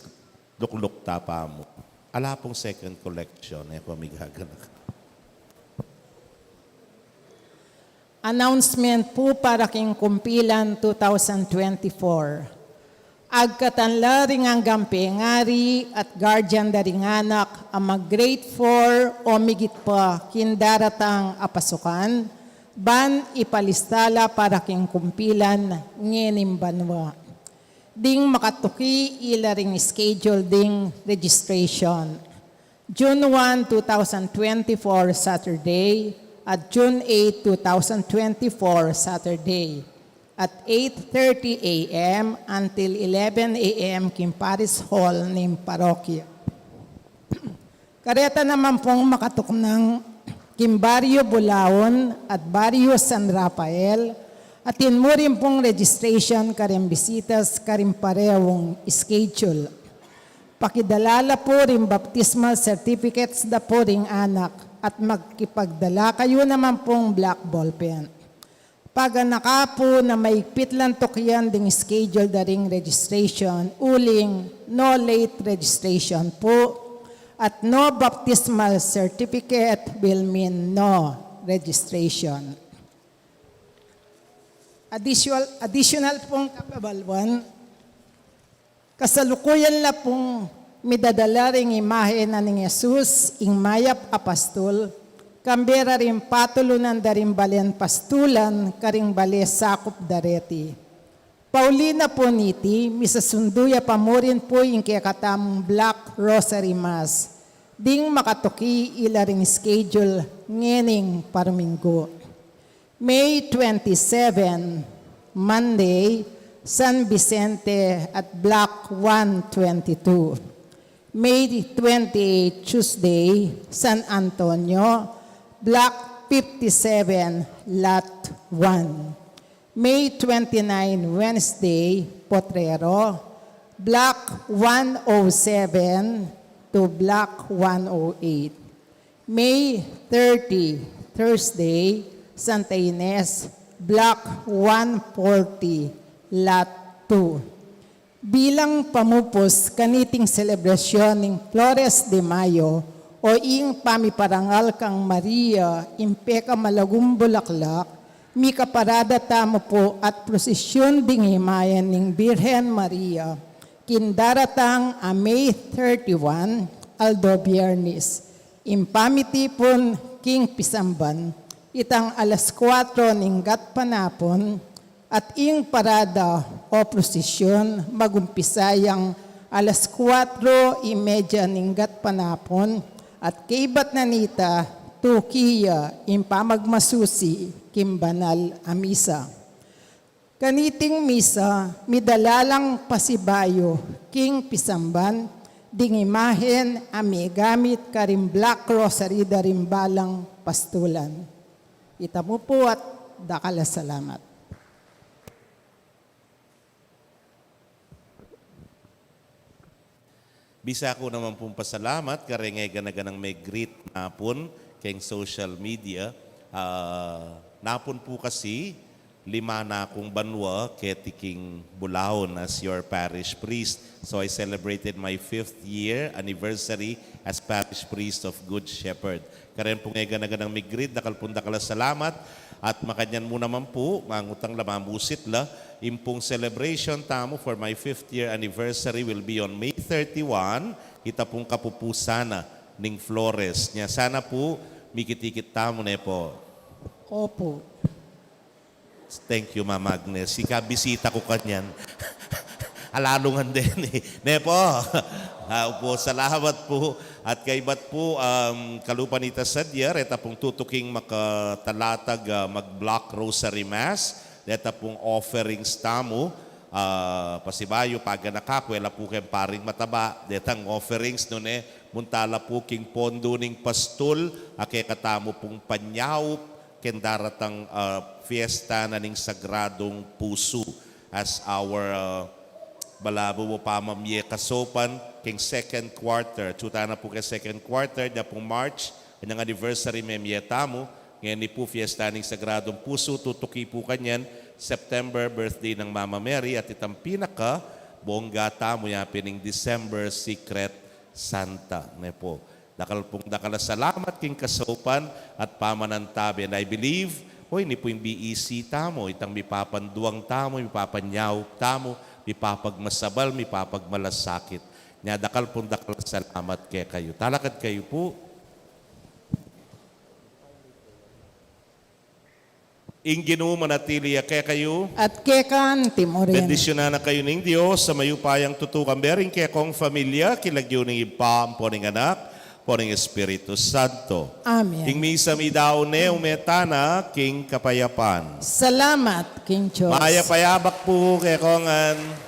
Lukluk ta pa mu. Ala pung second collection, e ku migaganaka. Announcement pu para king kumpilan two thousand twenty-four. Agkatan la ring anggang pengari at guardian da ring anak a mag-grade four o migit pa king daratang a pasukan, ban ipalista la para king kumpilan ngening banua. Ding makatuki ila ring schedule ding registration. June one, two thousand twenty-four, Saturday, at June eight, two thousand twenty-four, Saturday, at eight thirty A M until eleven A M king Parish Hall ning parokya. Kareta naman pung makatuknang king Baryo Bulaon at Baryo San Rafael, atin mu rin pung registration karing bisitas karing parehung schedule. Pakidala la pu ring baptismal certificates da pu ring anak at makipagdala kayu naman pung black ballpen. Paganaka pu na maigpit lang tukian ding schedule da ring registration, uling no late registration pu, at no baptismal certificate will mean no registration. Additional, additional pung kababaluan, kasalukuyan la pung midadala ring imahe na ning Jesus, ing mayap a pastul, kambe ra ring patulunan da ring balen pastulan karing bale sakup da reti. Pauli na pu niti, misasundu ya pa mu rin pu ing kekatamung Black Rosary Mass. Ding makatuki ila ring schedule ngening paruminggu. May twenty-seven, Monday, San Vicente at Block one twenty-two. May twenty-eight, Tuesday, San Antonio, Block fifty-seven, Lot one. May twenty-nine, Wednesday, Potrero, Block one oh seven to Block one oh eight. May thirty, Thursday, Santa Ines, Block one forty, Lot two. Bilang pamupus kaniting selebrasyon ning Flores de Mayo o ing pamiparangal kang Maria, ing pekamalagum bulaklak, mikaparada tamu pu at prosisyun ding imayen ning Birhen Maria, king daratang a May thirty-one, aldo Biyernes. Ing pamitipun king pisamban, itang alas kuatro ning gatpanapun, at ing parada o prosisyun magumpisa yang alas kuatro y media ning gatpanapun, at kaybat na nita, tuki ya ing pamagmasusi king banal a misa. Kaniting misa, midala lang pasibayu king pisamban ding imahen a megamit karing Black Rosary da ring balang pastulan. Ita mu pu at dakal a salamat. Bisa ku naman pung pasalamat kareng gana-ganang me-greet napun keng social media. Ah, napun pu kasi lima na kung banua keti king bulaun as your parish priest. So I celebrated my fifth year anniversary as parish priest of Good Shepherd. Karen pung gana-ganang me-greet, dakal pung dakal a salamat. At makanyan mu naman pu, mangutang la, mamusit la, ing pung celebration tamu for my fifth year anniversary will be on May thirty-one, ita pung kapupusan na ning Flores. Nya sana pu, mikit-ikit tamu, ne pu? Opu. Thank you, Ma'am Agnes. Ika bisita ku kanyan. Alalungan din eh. Ne pu? Ah, opu, salamat pu. At kaybat pu, um, kalupa nita sadya, reta pung tutuking makatalatag, ah, mag-block rosary mass, reta pung offerings tamu, ah, pasibayu, paganaka ku, e la pu keng paring mataba, detang offerings, nune, munta la pu king pondo ning pastul, a kekatamu pung panyaup, keng daratang, ah, fiesta na ning Sagradung Pusu as our, ah, balamu mu pamamie kasaupan keng second quarter. Tutu na pu keng second quarter, nya pung March, anyang anniversary memie tamu, ngeni pu fiesta ning Sagradung Pusu, tutuki pu kanyan September, birthday nang Mama Mary, at itang pinaka bongga tamu, yapin ing December, Secret Santa, ne pu. Dakal pung dakal a salamat king kasaupan at pamanantabe. And I believe, o, ini pu ing B E C tamu, itang mipapanduang tamu, mipapanyaup tamu, mipapagmasabal, mipapagmalasakit. Nya dakal pung dakal a salamat kekayu. Talakad kayu pu. Ing Ginu manatili ya kekayu. At keka mu rin. Bendisyunan na kayu ning Dios a mayupayang tutu, kambe ring kekong familia, king lagyu ning Ibpa, ampo ning Anak, ampo ning Espiritu Santo. Amen. Ing misa midaun ne, ume tana king kapayapan. Salamat king Dios. Mayap a yabak pu kekongan.